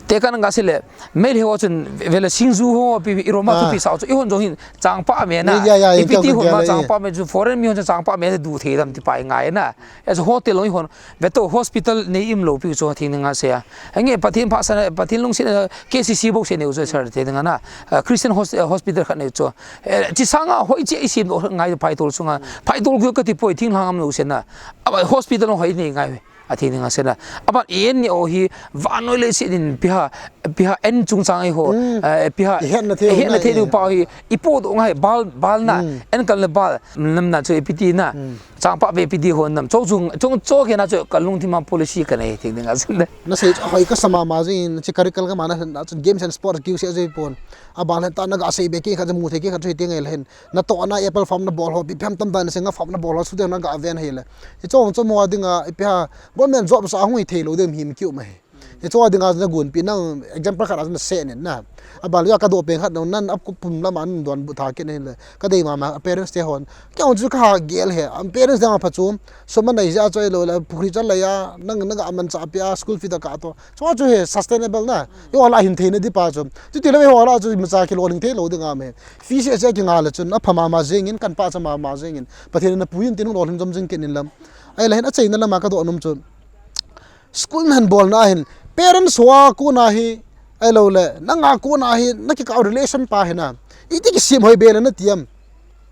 tekah nang kasei le, Meitei ho chun, vele singju ho, pi, pi, aroma, ah, thupi sao chu, eihon jong hin, changpah me na, ya, ya, ya, ipi ti hon ma, ya, ya, changpah me chu, foreign mi hon chun changpah me du thei dam ti pa ngai na, as a hotel jong eihon, Ve to hospital nei um lou pi chu thing ding a sei a. Ange Pathen pha sa, Pathen lungset, K C C bou sei neu chu sir thing ding a na. Ah, Christian hos-, eh, hospital khat neu chu. Eh, chi sanga hoi chi i sem doh ngai phaitol sunga. Phaitol gu kati poi thinglhang um lou sei na. Aba hospital hoi nei ngai. A thei ding a sena. Aban en ni o hi, vannoi leiset in piha, piha en chungchang ei ho, eh, piha, Ihetna thei u ihetna na thei e. Diu pa hi, ipodoh ngai, bal, bal na, en kal na bal, nam na chu ipi ti na. Changpah ve ipi ti ho nam, cho chung, chung cho ke na chu ka lungthim a policy ka nei thei ding a sena. Nasei chu hoi kasa mama jing in, chi curriculum ka mana na chun games and sports kiu se joi pon. Abal hen ta na ga sei be ki khat chu mu thei ki khat chu hi ti ngai le hen. Natohna apple farm nabol ho, ipi ham tam dan se nga farm nabol ho, sute na ga ven hile. Hicho, hicho mo dinga, ipi ha, government job sa hung hi thei lou dem him kiu mai. Hicho dinga na gunpi nang example khat a na se nen na. Abal ya ka doh pen khat nang nan ap ku pum lama nan don bu tha kit nen le. Ka dei mama parents te hon. Kei hon chu ka ha gel he. Am parents dang pha chu. Sum anei ja chu ei lou le, pukhri chal le ya, nang, nang a man cha pia, school fee ta ka to. Chu chu hi sustainable na. Eiho la hin theina di pa chu. Chuti le eiho la chu imacha kilolhing thei lou ding a me. Fee se se kinga le chun, apha mama jing in, kan pachat mama jing in. Pathen in apui in tin hung lolhing jom jing kit in lam. Ahile hin achaina lama ka doh nom chu. School nahin bolna hin, parents ho a kona hi, ahilou le, nang a kona hi, na kikah relation pa hi na. Iti kisem hoi be le na ti am.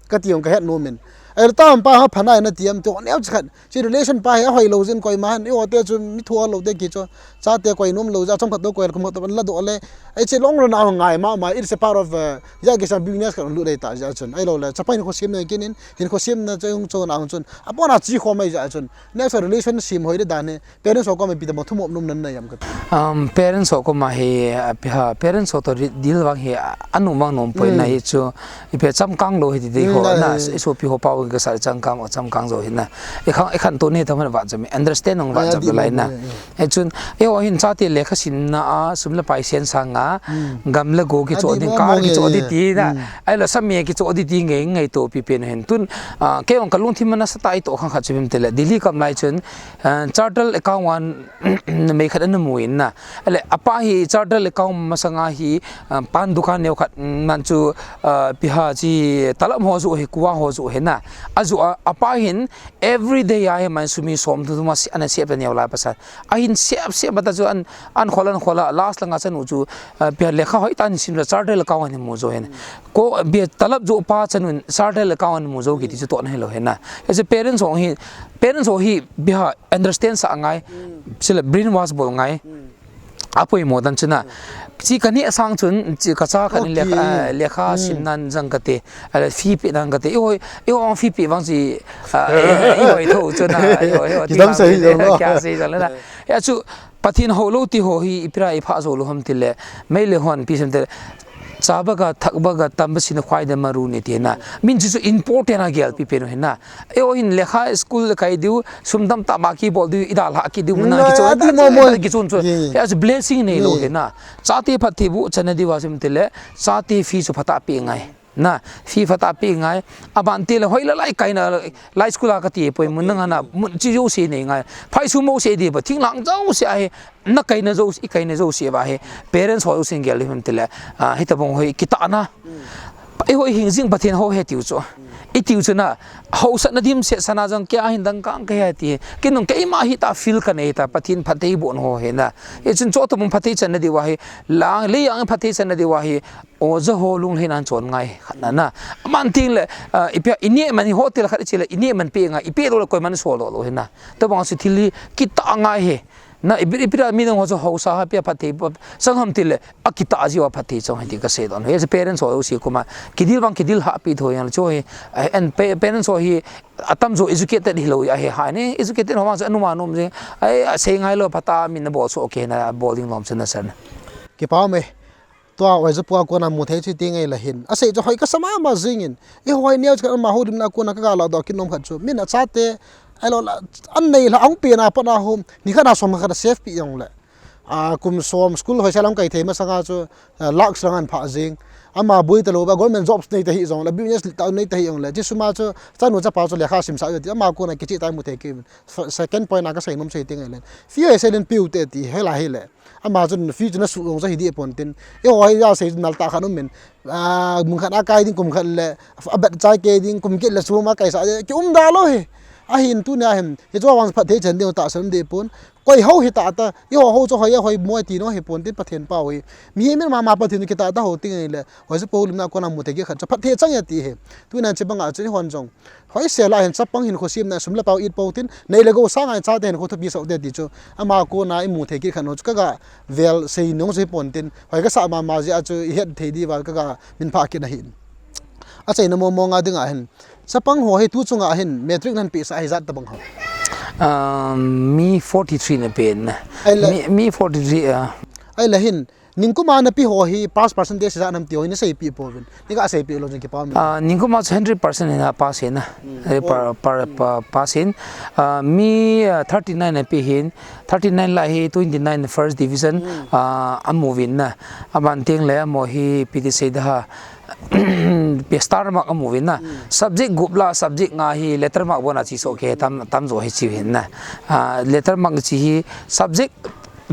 Ka ti ong ka het nom in. Ahile tam pa ha pha na na ti am, ti o neo chi khat. Chi relation pa hi ahoi lou jin koima hin, eiho te chu mi thu lou te kicho. Chate koi nom lou ja, chomkhat to koi kum khat to la doh le. Ei chi long run a ngai mama, it's a part of, uh, ya kisa business ka lut dei ta ja chun. Ahilou le, chapa hinkho sem na kit in, hinkho semna chu hung chon a hung chun. Abon a chi kho mai ja chun. Next relation sem hoi le dan hi. Parents ho koma ipi ti bang thumop nom na nei am ka ti. Um, parents ho koma hi, ah, pi ha, parents ho to ri-, deal vang hi, ah, anu mang nom poi na hi chu, ipi changkang lou hi ti dei ho na, isopi ho pa u ka sa changkang, o changkang jo hi na. I khan, i khantou ni tam va jam, understand nung va jam lai na. E chun, eiho hin chate lekha simna a, sum le pai sen sanga, gam le go kicho ding, car kicho di ti na. Ahile sa mi kicho di ti ngai, ngaito pipen hin. Tun, ah, kei ong ka lungthim a nasa tah ito khang khat chu bim tile. Delhi kam lai chun, ah, chartered account wan, mei khat ana mu in na. Ahile, apa hi chartered account masanga hi, ah, pan dukan neo khat, mm, man chu, ah, pi ha chi talap ho jo hi, kua ho jo hi na. Ajo a, apa hin everyday a hi man sum hi som thum thum a si, ana siap ta neo lai pasal. Ahin siap siap ta chu an, an khol an khol a, last langa chanu chu, ah, pi ha lekha hoi tan sim la chartered account ani mu jo hi na. Ko pi ha talap jo pa chanun chartered account ani mu jo kiti chu tohna hilou hi na. Hiche parents ho hi, parents ho hi pi ha understand sa ngai, sila brainwash bol ngai. Apoimo dan chu na. Chi ka neh sang chun, chi ka cha khat in lekha, ah, lekha sim nan jang ka ti. Ahile fee pe nan ka ti. Eiho, eiho fee pe vang chi, ah, eiho tho chu na. Eiho, eiho, kidam sei jong lo. Kya sei jong lo na. Ya chu, Pathen hou lou ti ho hi, ipi ra i pha jou lou ham tile. Meilhei hon pi sem tile. Cha baga, thak baga, tam ba sina khwai da maru ni ti na. Min chu chu important a gel pipen u hi na. Eiho hin lekha school le kai diu, sum dam tah ba kibol diu, i dalha kit diu, na kichon, ati mo mo. Kichon chu. He as blessing nei lou hi na. Chate phatthei boh channa diu a sim tile, chate fee chu phatah pe ngai. Na, fee phatah pe ngai. Aban tile, hoi la lai kai na, lai school a ka ti poi, mun nang ana, mun chi jouse nei ngai. Phai sum mo se di ba, thing lang jouse a hi, na kaina jo, i kaina jouse va hi, parents ho jouse gel him tile, ah, hitabang hoi kitahna. Eiho hing jing Pathen ho he tiu chu. I tiu chu na, hausatna dimset sana jong kei a hin dang kang ka he ti. Kei nung keima hi ta feel ka nei ta, Pathen phatthei boh ho he na. I chun chu tabang phatthei channa diu a hi, lang, lei ang phatthei channa diu a hi, oja ho lunglhai nan chon ngai khat na na. Aman ting le, ah, ipi a, i neh man hi hotel khat i chi le, i neh man pe ngai, i pe lou le koiman so lou lou he na. Tabang chu thil hi kitah ngai he. Na, ipi, ipi ra mi dang ho chu hausa ha pia phatthei, sang ham tile, akitah jiu a phatthei chang hi ti ka sei don. He parents ho si kuma, kidil vang kidil ha pi tho yang chu hi, eh, and pa-, parents ho hi, atam jo educated hilou a hi ha ni, educated ho vang chu anuma nom je, ai, a sei ngai lou phatah min na bol so okay na, bol ding lom chu na san. Kipa me. Tua, oi, japu a kona mu thei chu ti ngai la hin. Asei chu hoi kasa mama jing in. Eiho hi neo chu khat ama houlimna kona ka ga ladoh kit nom khat chu. Min a chate, ahilou la, an nei la, ahung pen a pat a hom. Ni khat a som khat a save pi jong le. A, kum som, school hoi sa lam kai thei masanga chu, a, lakhs lang an pha jing. Ama boi ta lou ba, government jobs nei ta hi jong le, business ta nei ta hi jong le. Chi sum a chu, chanu chapa chu lekha sim sa jo ti. Ama kona kichih tai mu thei kei. F-, second point a ka sei nom sei ti ngai le. Fee hoi sei len piu te ti, hela hile. Ama chun fee chu na suh jong chu hi di pon tin. Eiho hi ja sei chu nal tah khat um in. Ah, mun khat a kai ding kum khat le, a bet chai kei ding kum kit le sum a kai sa, ki um da lou hi. Ahin tunia hin, hichu vang phatthei chan ding tahsan ding pon. Koi ho hita ta, eiho ho chu hoi a hoi mo ti nom hi pon tin Pathen pau hi. Mihem mama Pathen kitah ta ho ting le, hoi chu polim na kona mu thei kit khat chu phatthei chang e ti hi. Tunia chu banga chu eihon jong. Hoi sela hin chapang hinkho semna sum le pai it pou tin, nei le gou sanga chate hinkho thupi soh te ti chu. Ama kona imu thei kit khat nom chu kaga vel sei nom chu hi pon tin. Hoi kasa mama jeh a chu ihet thei diuva kaga min pha kit ahi. Achaina mong mong a dinga hin. Chapang ho hi tu chunga hin matric nan pehsah hi ijat tabang ham? Um, mi forty-three na pen. Ahile, mi, mi forty-three, uh, ahile hin, ningkuma na pe ho hi pass percentage ijat ham ti ho hi na seipi pouvin. Ni ka seipi lou jong kipa um. Uh, ningkuma chu hundred percent hin a pass hin na. Hmm. Eh, par, par, par, pass hin. Uh, mi, uh, thirty-nine na pe hin. Thirty-nine lah hi twenty-nine first division, hmm, uh, amu uvin na. Aban teng le amaho hi ipi ti sei ding ham. Pe star mark amu uvin na. Hmm. Subject gup lah, subject nga hi letter mark bon a chi soh kei tam, tam jo hi chi uvin na. Ah, letter mark chi hi subject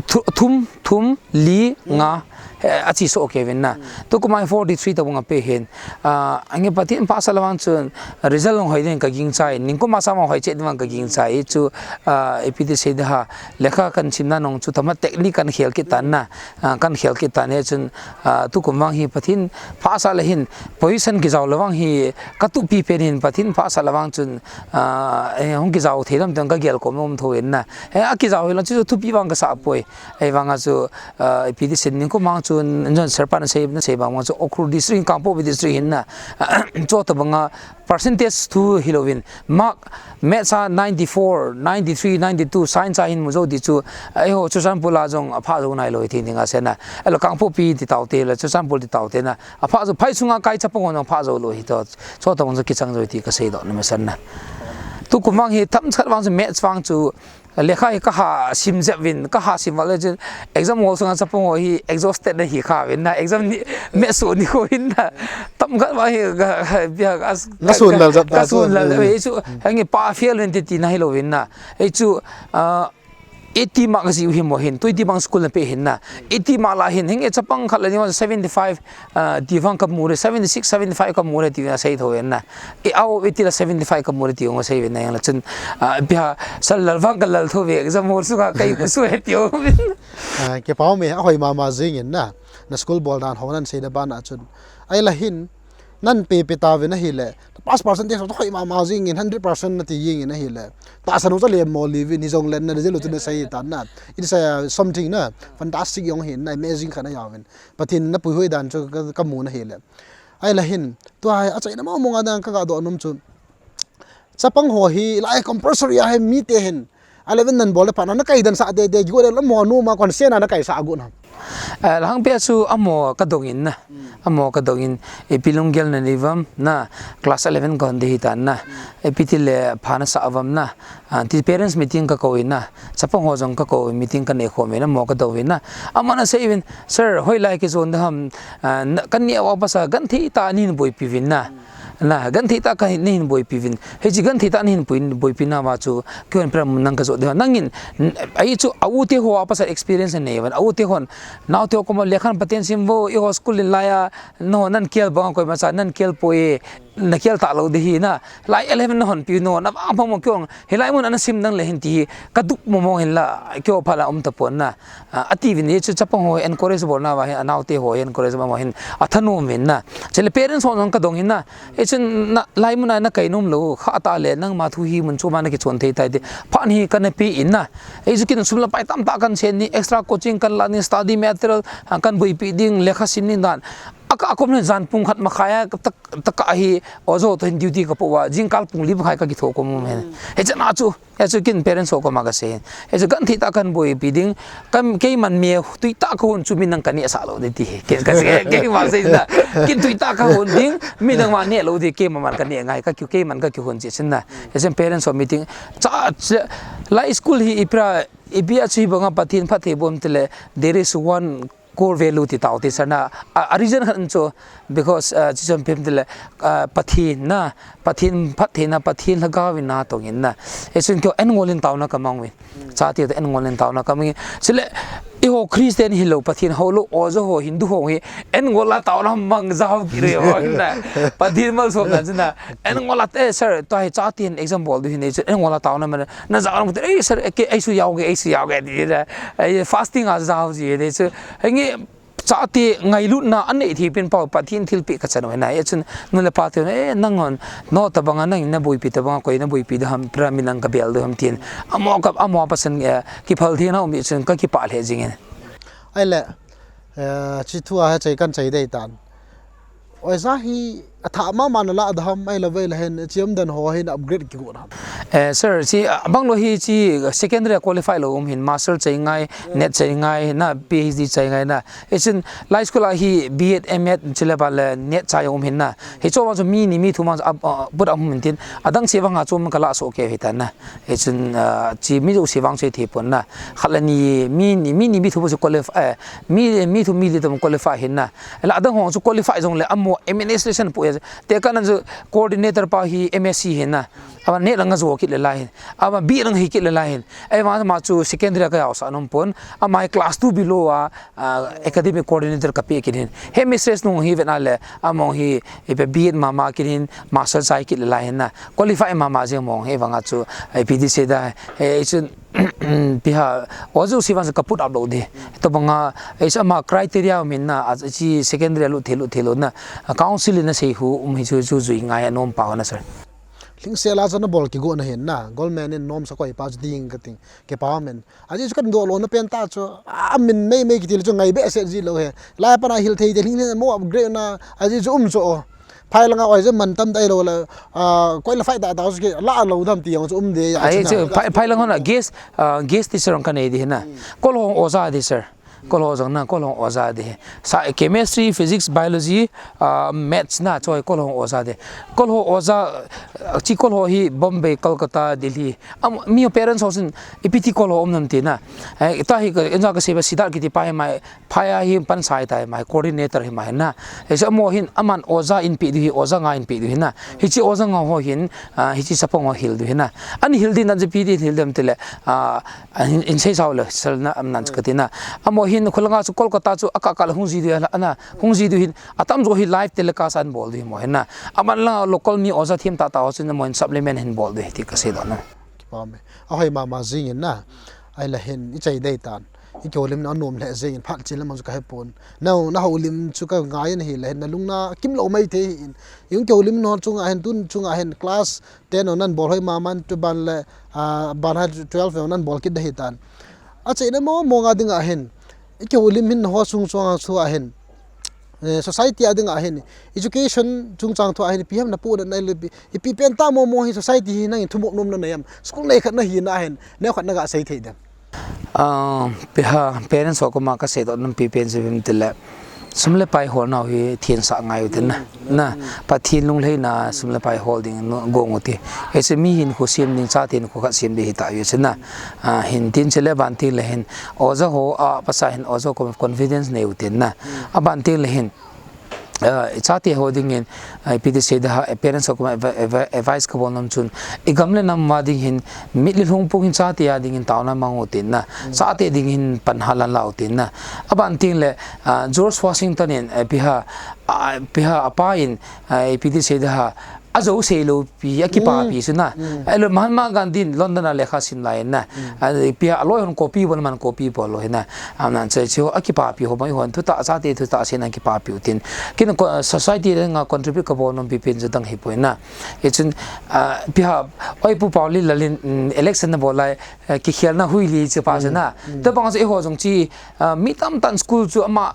thu-, thum, thum, li, nga, eh, a chi soh kei uvin na. Hmm. Tukum a hi forty-three tabang a pe hin. Ah, ange Pathen pha sah le vang chun result hoi ding ka gingchai. Ningkuma sa ma hoi chet ding vang ka gingchai. Chu, ah, ipi ti sei ding ham. Lekha kan simna nung chu tama technique kan khel kit tan na. Ah, kan khel kit tan e chun, ah, tukum vang hi Pathen pha sah le hin, position kijao le vang hi, ka tupi pen hin Pathen pha sah le vang chun, ah, eh, hung kijao thei dam teng ka gel kom um tho in na. Eh, a kijao hi lang chu thupi vang ka sa poi. Ahivang a chu, ah, ipi ti sei ding ningkum vang chun, jon sir pa na sei, na sei bang vang chu, Ukhrul district, Kangpokpi district hin na, chu tabang a, percentage thu hilouvin, mark, maths a ninety-four, ninety-three, ninety-two, science a hin mu jou ti chu, eiho Churachandpur a jong apha jou nailou hi ti ding a sei na. Ahilou Kangpokpi ti tau te le, Churachandpur ti tau te na. Apha jou, phai sunga kai chapang ho jong apha jou lou hi toh. Chu tabang chu kichang jou ti ka seidoh nom e sir na. Tukum vang hi themkhat vang chu maths vang chu, lekha hi ka ha sim jep uvin, ka ha sim val le chun exam hall sunga chapang ho hi exhausted na hi kha uvin na, exam ni, maths soh nikho hin na. Themkhat vang hi ka, ka, ka, ka, ka sun lal jep ta ka sun lal jep. Hmm. Hichu, hange pa fail uvin ti, ti na hilouvin na. Hichu, ah, eighty mark ka jih u hi mo hin, twenty mark school na pe hin na. Eighty mark lah hin, hange chapang khat le ni seventy-five, ah, ti vang ka mu le, seventy-six, seventy-five ka mu le ti na sei tho uvin na. E, out of eighty lah seventy-five ka mu le ti ong sei uvin na jong le chun, ah, ipi ham, sir lal vang ka lal tho uve, exam hall sunga kai ku su he ti ong uvin. Ah, kipa um e, ahoi mama jing in na. Na school bol dan ho nan sei na bana chun. Ahile hin, nan pe pe tauvin ahile. Pass percentage chu hoi mama jing in, hundred percent na ti jing in ahile. Tahsan u chu le mo li uvin, hijong le na result chu na sei tan na. It's a something na, fantastic jong hin na, amazing khat na jao uvin. Pathen na puihoi dan chu ka, ka mu na hile. Ahile hin, tua hi achaina mong mong a dinga ka ga doh nom chu. Chapang ho hi, lai compulsory a hi mite hin. Eleven nan bol le phat na, na kai dan sah tete, kigo le amaho nom a kon sena na kai sah got na. Eh, lahang pia chu amaho ka dong in na. Hmm. Amaho ka dong in, ipi lunggel na nei uvam na, class eleven ka hon ding hi tan na. Hmm. Ipi ti le pha na sah uvam na. Ah, ti parents meeting ka kou in na. Chapang ho jong ka kou, meeting ka nei khom in na, amaho ka dong in na. Amaho na sei uvin, sir, hoilai kijon ding ham, ah, na, ka neh uva pasal, genthei tah a nei hin boipi uvin na. Hmm. Na, genthei tah a nei hin boipi uvin. Hiche genthei tah a nei hin boi, boipi nauva chu, keihon pera mun nang ka jot ding. Nangin, ahi chu, a u te ho a pasal experience nei uvin. A u te hon, nao te ho koma lekhan paten sim vo, eiho school in laiya, nangho nan kel bang a koima cha, nan kel poi, na kel talou ding hi na. Lai eleven na hon pi no, na vang pang mo keiho, hilai mun a na sim dang le hin ti hi, ka dup mo mo hin la, keiho pha la um tapon na. Ah, ati uvin, hichu chapang ho encourage bol nauva hin, anao te ho encourage bol nauva hin, athanom uvin na. Chule parents ho jong ka dong hin na. Hichun na, lai mun a na kai nom lou, kha ta le, nangma thu hi mun chom a na kichon thei tai ti. Phat hi kana pe in na. Hichu kin sum le pai tamtah kan chen ni, extra coaching kan la ni, study material, ah, kan boipi ding, lekha sim ni dan. Aka, akom le jan pung khat makhai a, tak, tak a hi, ojo to hin duty ka po uva, jingkal pung li makhai ka kitho kom um hen. Hichun a chu. Hichu kin parents ho koma ka sei. Hichu genthei tah a kan boipi ding. Kan keiman me tui tah ka hon chu midang ka neh sah lou ding ti hi. Ken ka sei, keiman sei na. Kin tui tah ka hon ding, midang ma neh lou ding, keiman man ka neh ngai, ka ki, keiman ka kihon chi sin na. Hichu parents ho meeting. Cha, cha, lai school hi ipi ra, ipi a chu hi banga Pathen phatthei bom tile, there is one core value ti tau ti sana, a, a reason khat chu, because, ah, chi chom pem tile, ah, Pathen na, Pathen phattheina, Pathen lhagao in na tong in na. Hichun keiho en ngol in taona ka mang uvin. Chate toh en ngol in taona ka mang uvin. Chule, Eiho Christian hilou, Pathen houlou, oja ho, Hindu ho hi, en ngol a taona mang jao kit u hi na. Pathen malsom na chu na. En ngol a, eh, sir, tua hi chate hin exam bol diu hin, eh, chu en ngol a taona man. Na jao na, eh, sir, eh, ke, eh, su jao ge, eh, su jao ge, ti na. Eh, fasting a jao ji, eh, chu. Henge, chate ngailutna anei thei pen pau, Pathen thilpeh kachan u hi na. Eh, chun, nu le pa te, eh, nang hon, no tabang a nang na boipi tabang a, koi na boipi diu ham, pra mi nang kabel diu ham tin. Amo ka, amo pasal, eh, kiphal thei na um i chun kakipah lheh jing in. Ahile, eh, chi thu a hi chai kan chai dei tan. Oja hi athah mama na lah dam, ahilou vele hin, chi umdan ho hin upgrade kigo na. Eh, sir, chi, ah, bang lou hi chi secondary qualify lou um hin, master chai ngai, NET chai ngai, na PhD chai ngai na. Eh, chun, lai school a hi B.Ed, M.Ed, chule ban le NET chai um hin na. Hichu vang chu mi ni mi thum a, ah, ah, put a um hin tin. Adang chi vang a chu um ka lah soh kei hi ta na. Eh, chun, ah, chi mi jouse vang chu thei pon na. Khat le ni, mi ni, mi ni mi thum chu qualify, eh, mi, mi thum mi li tam qualify hin na. La adang ho chu qualify jong le amo administration pu e. Te kan chu coordinator pa hi M.Sc hin na. Ama NET lang a jo kit le lai hin. Ama B.Ed lang hi kit le lai hin. Ahivang ama chu secondary a ka jaosah nom pon. Ama hi class two below a, ah, academic coordinator kapeh kit hin. Headmistress nu hi vet na le, ama hi, eh, B.Ed mama kit hin, master chai kit le lai hin na. Qualify mama jeng mong hi vang a chu, eh, ipi ti sei da, eh, chu, ipi ham, oja jouse vang chu ka put up lou di. Tabang a, eh, ama criteria um hin na, a chi secondary a lut thei, lut thei lou na. A council in asei u um hi chu, chu jui ngai anom pau na, sir. Lhingsel a chu na bol kigo na hin na, government in nom sa koi pa chu ding ka ting, kipah men. Ajeh chu kan doh lou na pen tah chu, a min mei mei kiti le chu ngai behseh ji lou hi. Lai a pat a hil thei te lhing lhing mo upgrade na, ajeh chu um chu o. Phai lang a oja man tam tai lou le, ah, qualify tah tah chu ki lah lou dam ti jong chu um de ya. Ai chu na. Chu, phai, phai lang hon a guest, ah, guest teacher jong ka nei di hin na. Kol ho oja di, sir. Kol ho jong na, kol ho oja di. Sa, chemistry, physics, biology, ah, maths na, chu kol ho oja di. Kol ho oja, ah, chi kol ho hi Bombay, Kolkata, Delhi. Am, mi parents ho chun ipi ti kol ho um nam ti na. Eh, tua hi ka, enja ka sei ba Sidat kiti pa hi mai, phai a hi pan sai tai mai, coordinator hi mai na. Eh, so amo hin, aman oja in pe diu hi, oja nga in pe diu hi na. Hichi oja nga ho hin, ah, hichi chapang ho hil diu hi na. An hil di nan je pi di hil dem ti le, ah, in, in sei sao le, sel na am nan chu ka ti na. Amo hin, khulanga chu Kolkata chu aka ka la hung ji diu hi na, ana, hung ji diu hin, atam jo hi live telecast an bol diu hi mo hin na. Aman la local mi oja thim tah tah ho chun mo hin supplement hin bol diu hi ti ka sei doh na. Kipah me. Ahoi mama jing in na. Ahile hin i chai dei tan. I kihoulim na anom lheh jing in phat chin lam chu ka he pon. Na, na houlim chu ka ngai in ahile hin na lung na kim lou mai thei hin. I hung kihoulim na chunga hin tun chunga hin class ten ho nan bol hoi mama in tu ban le, ah, ban ha twelve ho nan bol kit da hi tan. Achaina mo mo nga dinga hin. I kihoulim hin na ho sung chunga chu a hin. Eh, society a dinga hin, education chungchang thu a hin, ipi ham na pu na nai le, ipi pen tah mo mo hi society hi nangin thumop nom na nei am. School nei khat na hi na hin, neo khat na ga sei thei dem. Ah, ipi ham, parents ho koma ka sei doh nom pi pen chu ipi ham ti le, sum le pai hol nau hi thensah ngai u tin na. Na, Pathen lunglhaina sum le pai hol ding nu gong u ti. Hichu mi hinkho sem ding, chate hinkho khat sem ding hi ta u chu na. Ah, hin tin chu le ban tin le hin, oja ho a pasal hin oja ho koma confidence nei u tin na. A ban tin le hin, ah, chate ho dingin, ah, ipi ti sei da ha, eh, parents ho koma advi-, advi-, advice ka bol nom chun, i gam le nam a ding hin, mit le lhung pung hin chate a ding hin taona mang u tin na, chate ding hin pan halan la u tin na. A ban tin le, ah, George Washington in, eh, ipi ham, ah, ipi ham, apa in, ah, ipi ti sei da ha, ajo sei lou pi, akipapi chu na. Ahilou Mahatma Gandhi in London a lekha sim lai na. Ah, ipi ham, aloi hon copy bol, aman copy bol lou hi na. Aman chu chu akipapi ho mai hon thutah, chate thutah sei na kipapi u tin. Kin ko, society le nga contribute ka bol nom pi pen chu dang hi poi na. Hichun, ah, ipi ham, oi Pu Paoli Lalin, mm, election na bol lai, eh, kikhelna hui li chu pa chu na. Tabang chu eiho jong chi, ah, mi tamtah in school chu ama,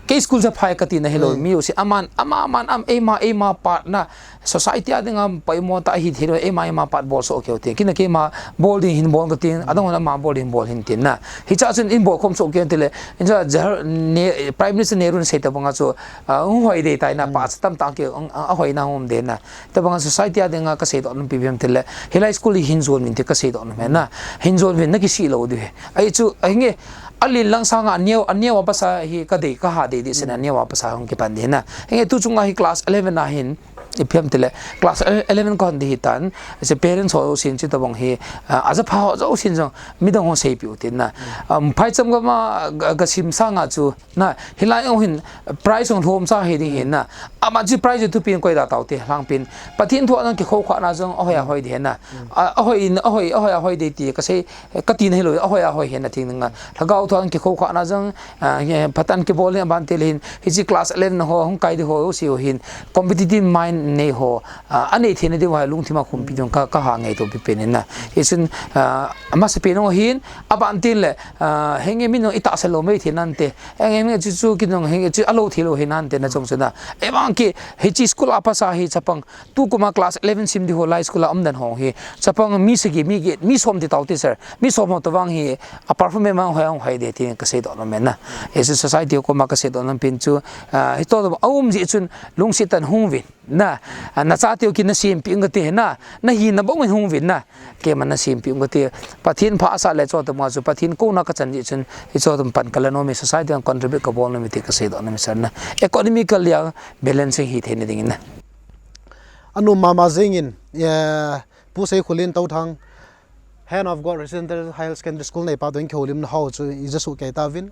kei school chu phai ka ti na hilou, mi u si aman, ama, aman, am, eima, eima part na, society a dinga poimo tah hi thei lou, eima, eima part bol soh keu ti. Kin a keima bol ding hin bol ka tin, adang hon ama bol ding bol hin tin na. Hicha chun in bol khom soh keu ti le, in cha Jawahar Ne-, Prime Minister Nehru in sei tabang a chu, ah, hung hoi dei tai na, pa chu tamtah keu, ah, ah, hoi na hom dei na. Tabang a society a dinga ka sei doh nom pi pi ham ti le, hilai school hi hin jon vin ti ka sei doh nom e na. Hin jon vin na kisih lou diu hi. Ahi chu, ahi nge, alen lang sanga aneo, aneo a pasal hi ka dei, ka ha dei di sin aneo a pasal hung kipan di na. Ahi nge tu chunga hi class eleven a hin, Ipi ham tile, class eleven kahon ding hitan, ase parents ho jousen chutobang hi, ah, ajapha ho jousen jong, midang ho seipeh u tin na. Um, phaicham gam a, ga, gasim sanga chu, na, hilai jong hin, prize jong lhomcha hi ding hin na. Ama chu prize thupi in koi da taute, lhangpin. Pathen thu a jong kikhoukhah na jong, ahoi ahoi ding hin na. Ah, ahoi in, ahoi, ahoi ahoi ding ti, kasei, kati na hilou, ahoi ahoi hin na thing ding a. Lhagao thu a jong kikhoukhah na jong, Ah, hi, phatah in kibol in aban tile hin, hiche class eleven ho, hung kai ding ho, jouse ho hin, competitive mind nei ho, ah, anei theina diu va lungthim a khumpi jong ka, ka ha ngaito pipen in na. Hichun, ah, amasapen ho hin, aban tile, ah, henge min jong itahsan lou maithei nante. Henge min chu chu kin jong henge chu alou thei lou hi nante na jong chu na. Evang ki, hiche school a pasa hi chapang, Tukum a class eleven sim ding ho lai school a um dan ho hi. Chapang mi sagi, mi get, mi som ti taute sir. Mi som ho tobang hi a performance mang hoi hong hoi ding tin kasei doh nom e na. Hiche society koma kasei doh nom pen chu, ah, hitoh a um jeh chun lungset tah in hung uvin na. Ah, nachateu kin nasempeh uvin kati na. Nahina bang uvin hung uvin na. Keima nasempeh uvin kati. Pathen pha asah le chutobang chu Pathen kouna kachan jeh chun hiche tobang pan kala nom e society a contribute kabol nom e ti kasei doh nom e sir na. Economical a balancing hi theina ding in na. Anom mama jing in, eh, Pu Seikhulin Touthang, Hand of God Residential Higher Secondary School neipa toh hung kihoulimna ho chu ija soh kei tauvin.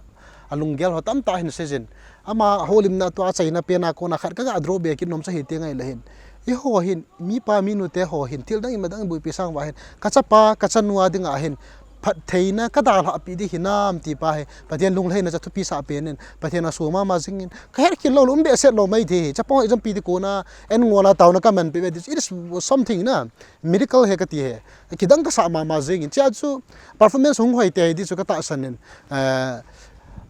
Alunggel ho tamtah hin seijin. Ama houlimna tua achaina pen a kona khat kaga draw be kit nom chu hiti ngai le hin. Eiho hin, mipa minu te ho hin, thil dang ima dang iboipi sang uva hin. Kachapa, kachanu a dinga hin. Phattheina kadalhah pi ding hinam ti pa hi. Pathen lunglhaina chu athupi sah pen in. Pathen asung mama jing in. Kahet khel lou lou, um behseh lou maithei hi. Chapang ho exam pi ding kona, en ngol a taona kaman peh be ding. It is something na. Miracle hi kati hi. Kidang kasah mama jing in. Chea chu performance hung hoi tei ding chu katahsan in. Eh,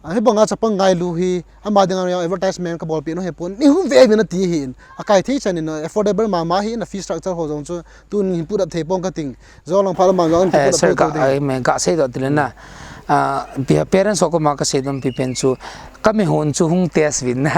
hibang a chapang ngailu hi, ama dinga advertisement kabol peh nom hipon. Nei hung ve uvin ati hin. Akai thei chan in, affordable mama hi in, a fee structure ho jong chu. Tun hin put up thei pon kating. Jong lang pha lam jong in Eh, put up sir, thei ka, pon. Ai, me, kasei doh tile na. Ah, pi-, parents ho koma kasei doh pipen chu. Kamehon chu hung test uvin na.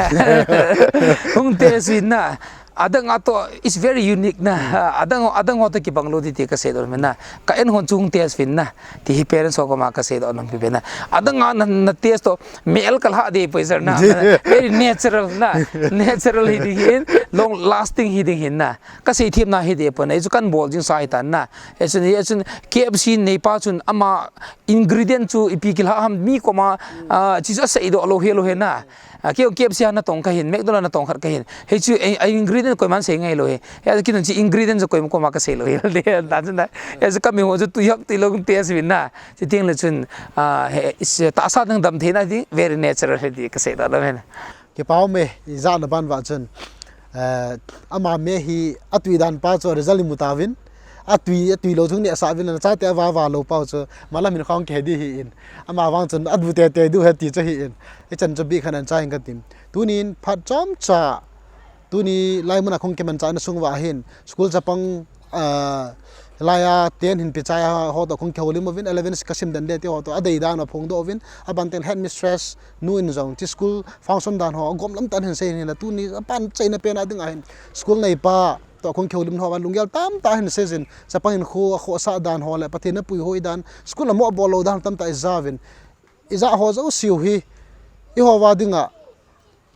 Hung test uvin na. Adang a toh is very unique na. Adang, adang ho toh kibang lou ding ti kasei doh nom e na. Ka en hon chu hung test uvin na. Ti hi parents ho koma kasei doh nom pipen na. Adang a na, na test toh mel kalha ding poi sir na. Very natural na. Natural hi ding hin, long lasting hi ding hin na. Kasei themna hi ding poi na. Hichu kan bol jing sa hitan na. Hichun, hichun K F C neipa chun ama ingredient chu ipi kilha ham mi koma, ah, chu chu asei doh lou hi lou hi na. Ah, kei K F C a natong kahin, McDonald natong khat kahin. Hichu, eh, a ingredient koiman sei ngai lou hi. Hichu kin chu ingredient chu koima koma kasei lou hi. Ding ta chu na. Hichu kamehon chu tui hak tui lou test uvin na. Chuteng le chun, ah, he, is, tahsa dang damtheina ding, very natural hi ti kasei doh nom e na. Kipa um e, ijat na ban uva chun. Eh, ama me hi atui dan pa chu result imu tauvin. Atui, atui lou chung nehsah uvin, nachate ava, ava lou pa chu. Malam in khong ke ding hi in. Ama vang chun adu tete diu ahi ti chu hi in. Hichan chu bikhan anchai in katin. Tunin phat chomcha. Tuni laimun a khong kimanchahna sung uva hin. School chapang ah, laiya ten hin pichaiya ho toh khong kihoulim uvin, eleven kasim den ding ti ho toh, adei dan a phongdoh uvin, aban teng headmistress nu in jong, hiche school function dan ho, agom lam tah in hin sei in hinla tuni, apan chaina pen a dinga hin, school neipa toh khong kihoulim ho, aban lunggel tamtah hin seijin, chapang hinkho, akhohsah dan ho le, Pathen in apuihoi dan, school a mo bol lou dan tamtah ija uvin, ija ho jouse u hi, eiho uva dinga,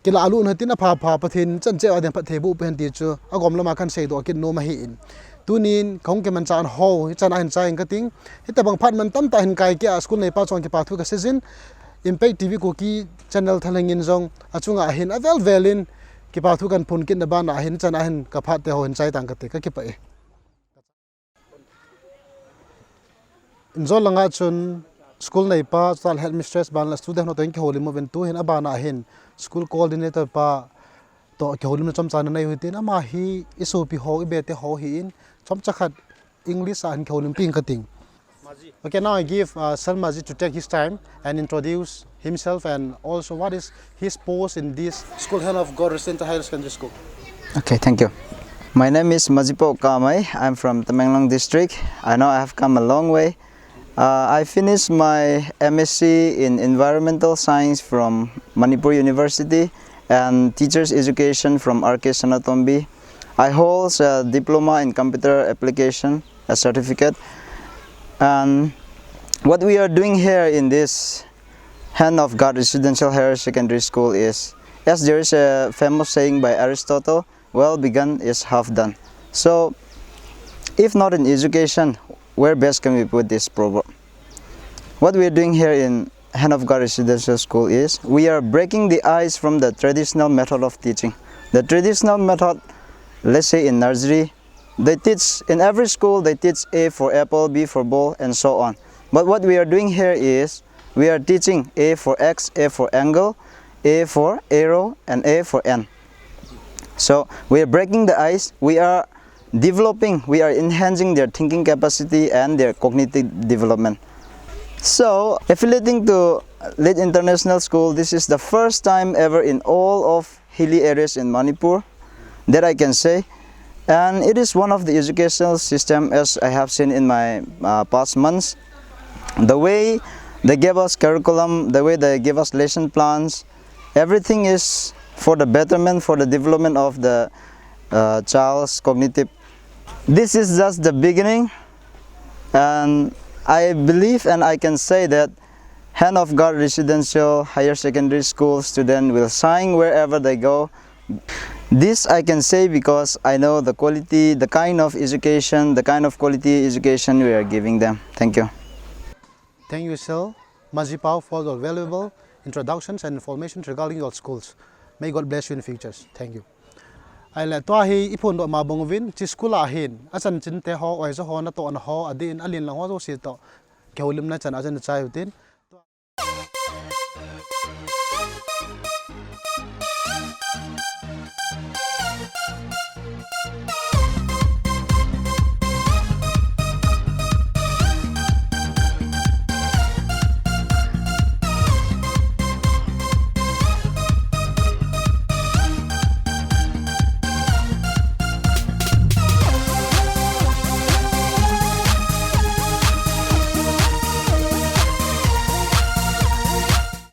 Kila alu na tin apha pha Pathen chan cheh a ding phatthei boh peh hen ti chu agom lama kan seidoh kit nom ahi in. Tunin kahung kimanchah ho, hichan a hin chai in kating. Hitabang phat man tamtah hin kai kit a school neipa chunga kipa thu kaseijin. Impact T V Kuki channel thalheng in jong achunga hin avel vel in kipa thu kan phon kit na ban a hin hichan a hin ka phat te ho hin chai tang kate, kakipah e. Injol langa chun school neipa, chutah le headmistress ban le student ho toh in kihoulim uvin tuhin abana hin school coordinator pa toh kihoulimna chomcha nanei u hitin ama hi isopi ho, ibete ho hi in chomcha khat English a hin kihoulimpi ing kating. Okay, now I give, uh, Sir Maji to take his time and introduce himself and also what is his post in this school, Hand of God Residential Higher Secondary School. Okay, thank you. My name is Majipo Kamai. I'm from Tamenglong District. I know I have come a long way. Uh, I finished my M S C in Environmental Science from Manipur University and Teachers Education from R K Sanatombi. I hold a diploma in computer application, a certificate. And what we are doing here in this Hand of God Residential Higher Secondary School is, as there is a famous saying by Aristotle, Well begun is half done. So, if not in education, where best can we put this proverb? What we are doing here in Hand of God Residential School is we are breaking the ice from the traditional method of teaching. The traditional method, let's say in nursery, they teach in every school, they teach A for apple, B for ball, and so on. But what we are doing here is we are teaching A for X, A for angle, A for arrow, and A for N. So we are breaking the ice, we are developing, we are enhancing their thinking capacity and their cognitive development. So, affiliating to Lead International School, this is the first time ever in all of hilly areas in Manipur that I can say. And it is one of the educational system as I have seen in my uh, past months. The way they gave us curriculum, the way they give us lesson plans, everything is for the betterment, for the development of the uh, child's cognitive. This is just the beginning, and I believe and I can say that Hand of God Residential Higher Secondary School student will shine wherever they go. This I can say because I know the quality, the kind of education, the kind of quality education we are giving them. Thank you. Thank you, sir. Majipa, for your valuable introductions and information regarding your schools. May God bless you in futures. Thank you. Ahile, tua hi iphondoh ma bang uvin, chi school a hin, achan chinte ho, oja ho, natohna ho, adin, alin lang ho jouse toh kihoulimna chan ajan chai utin.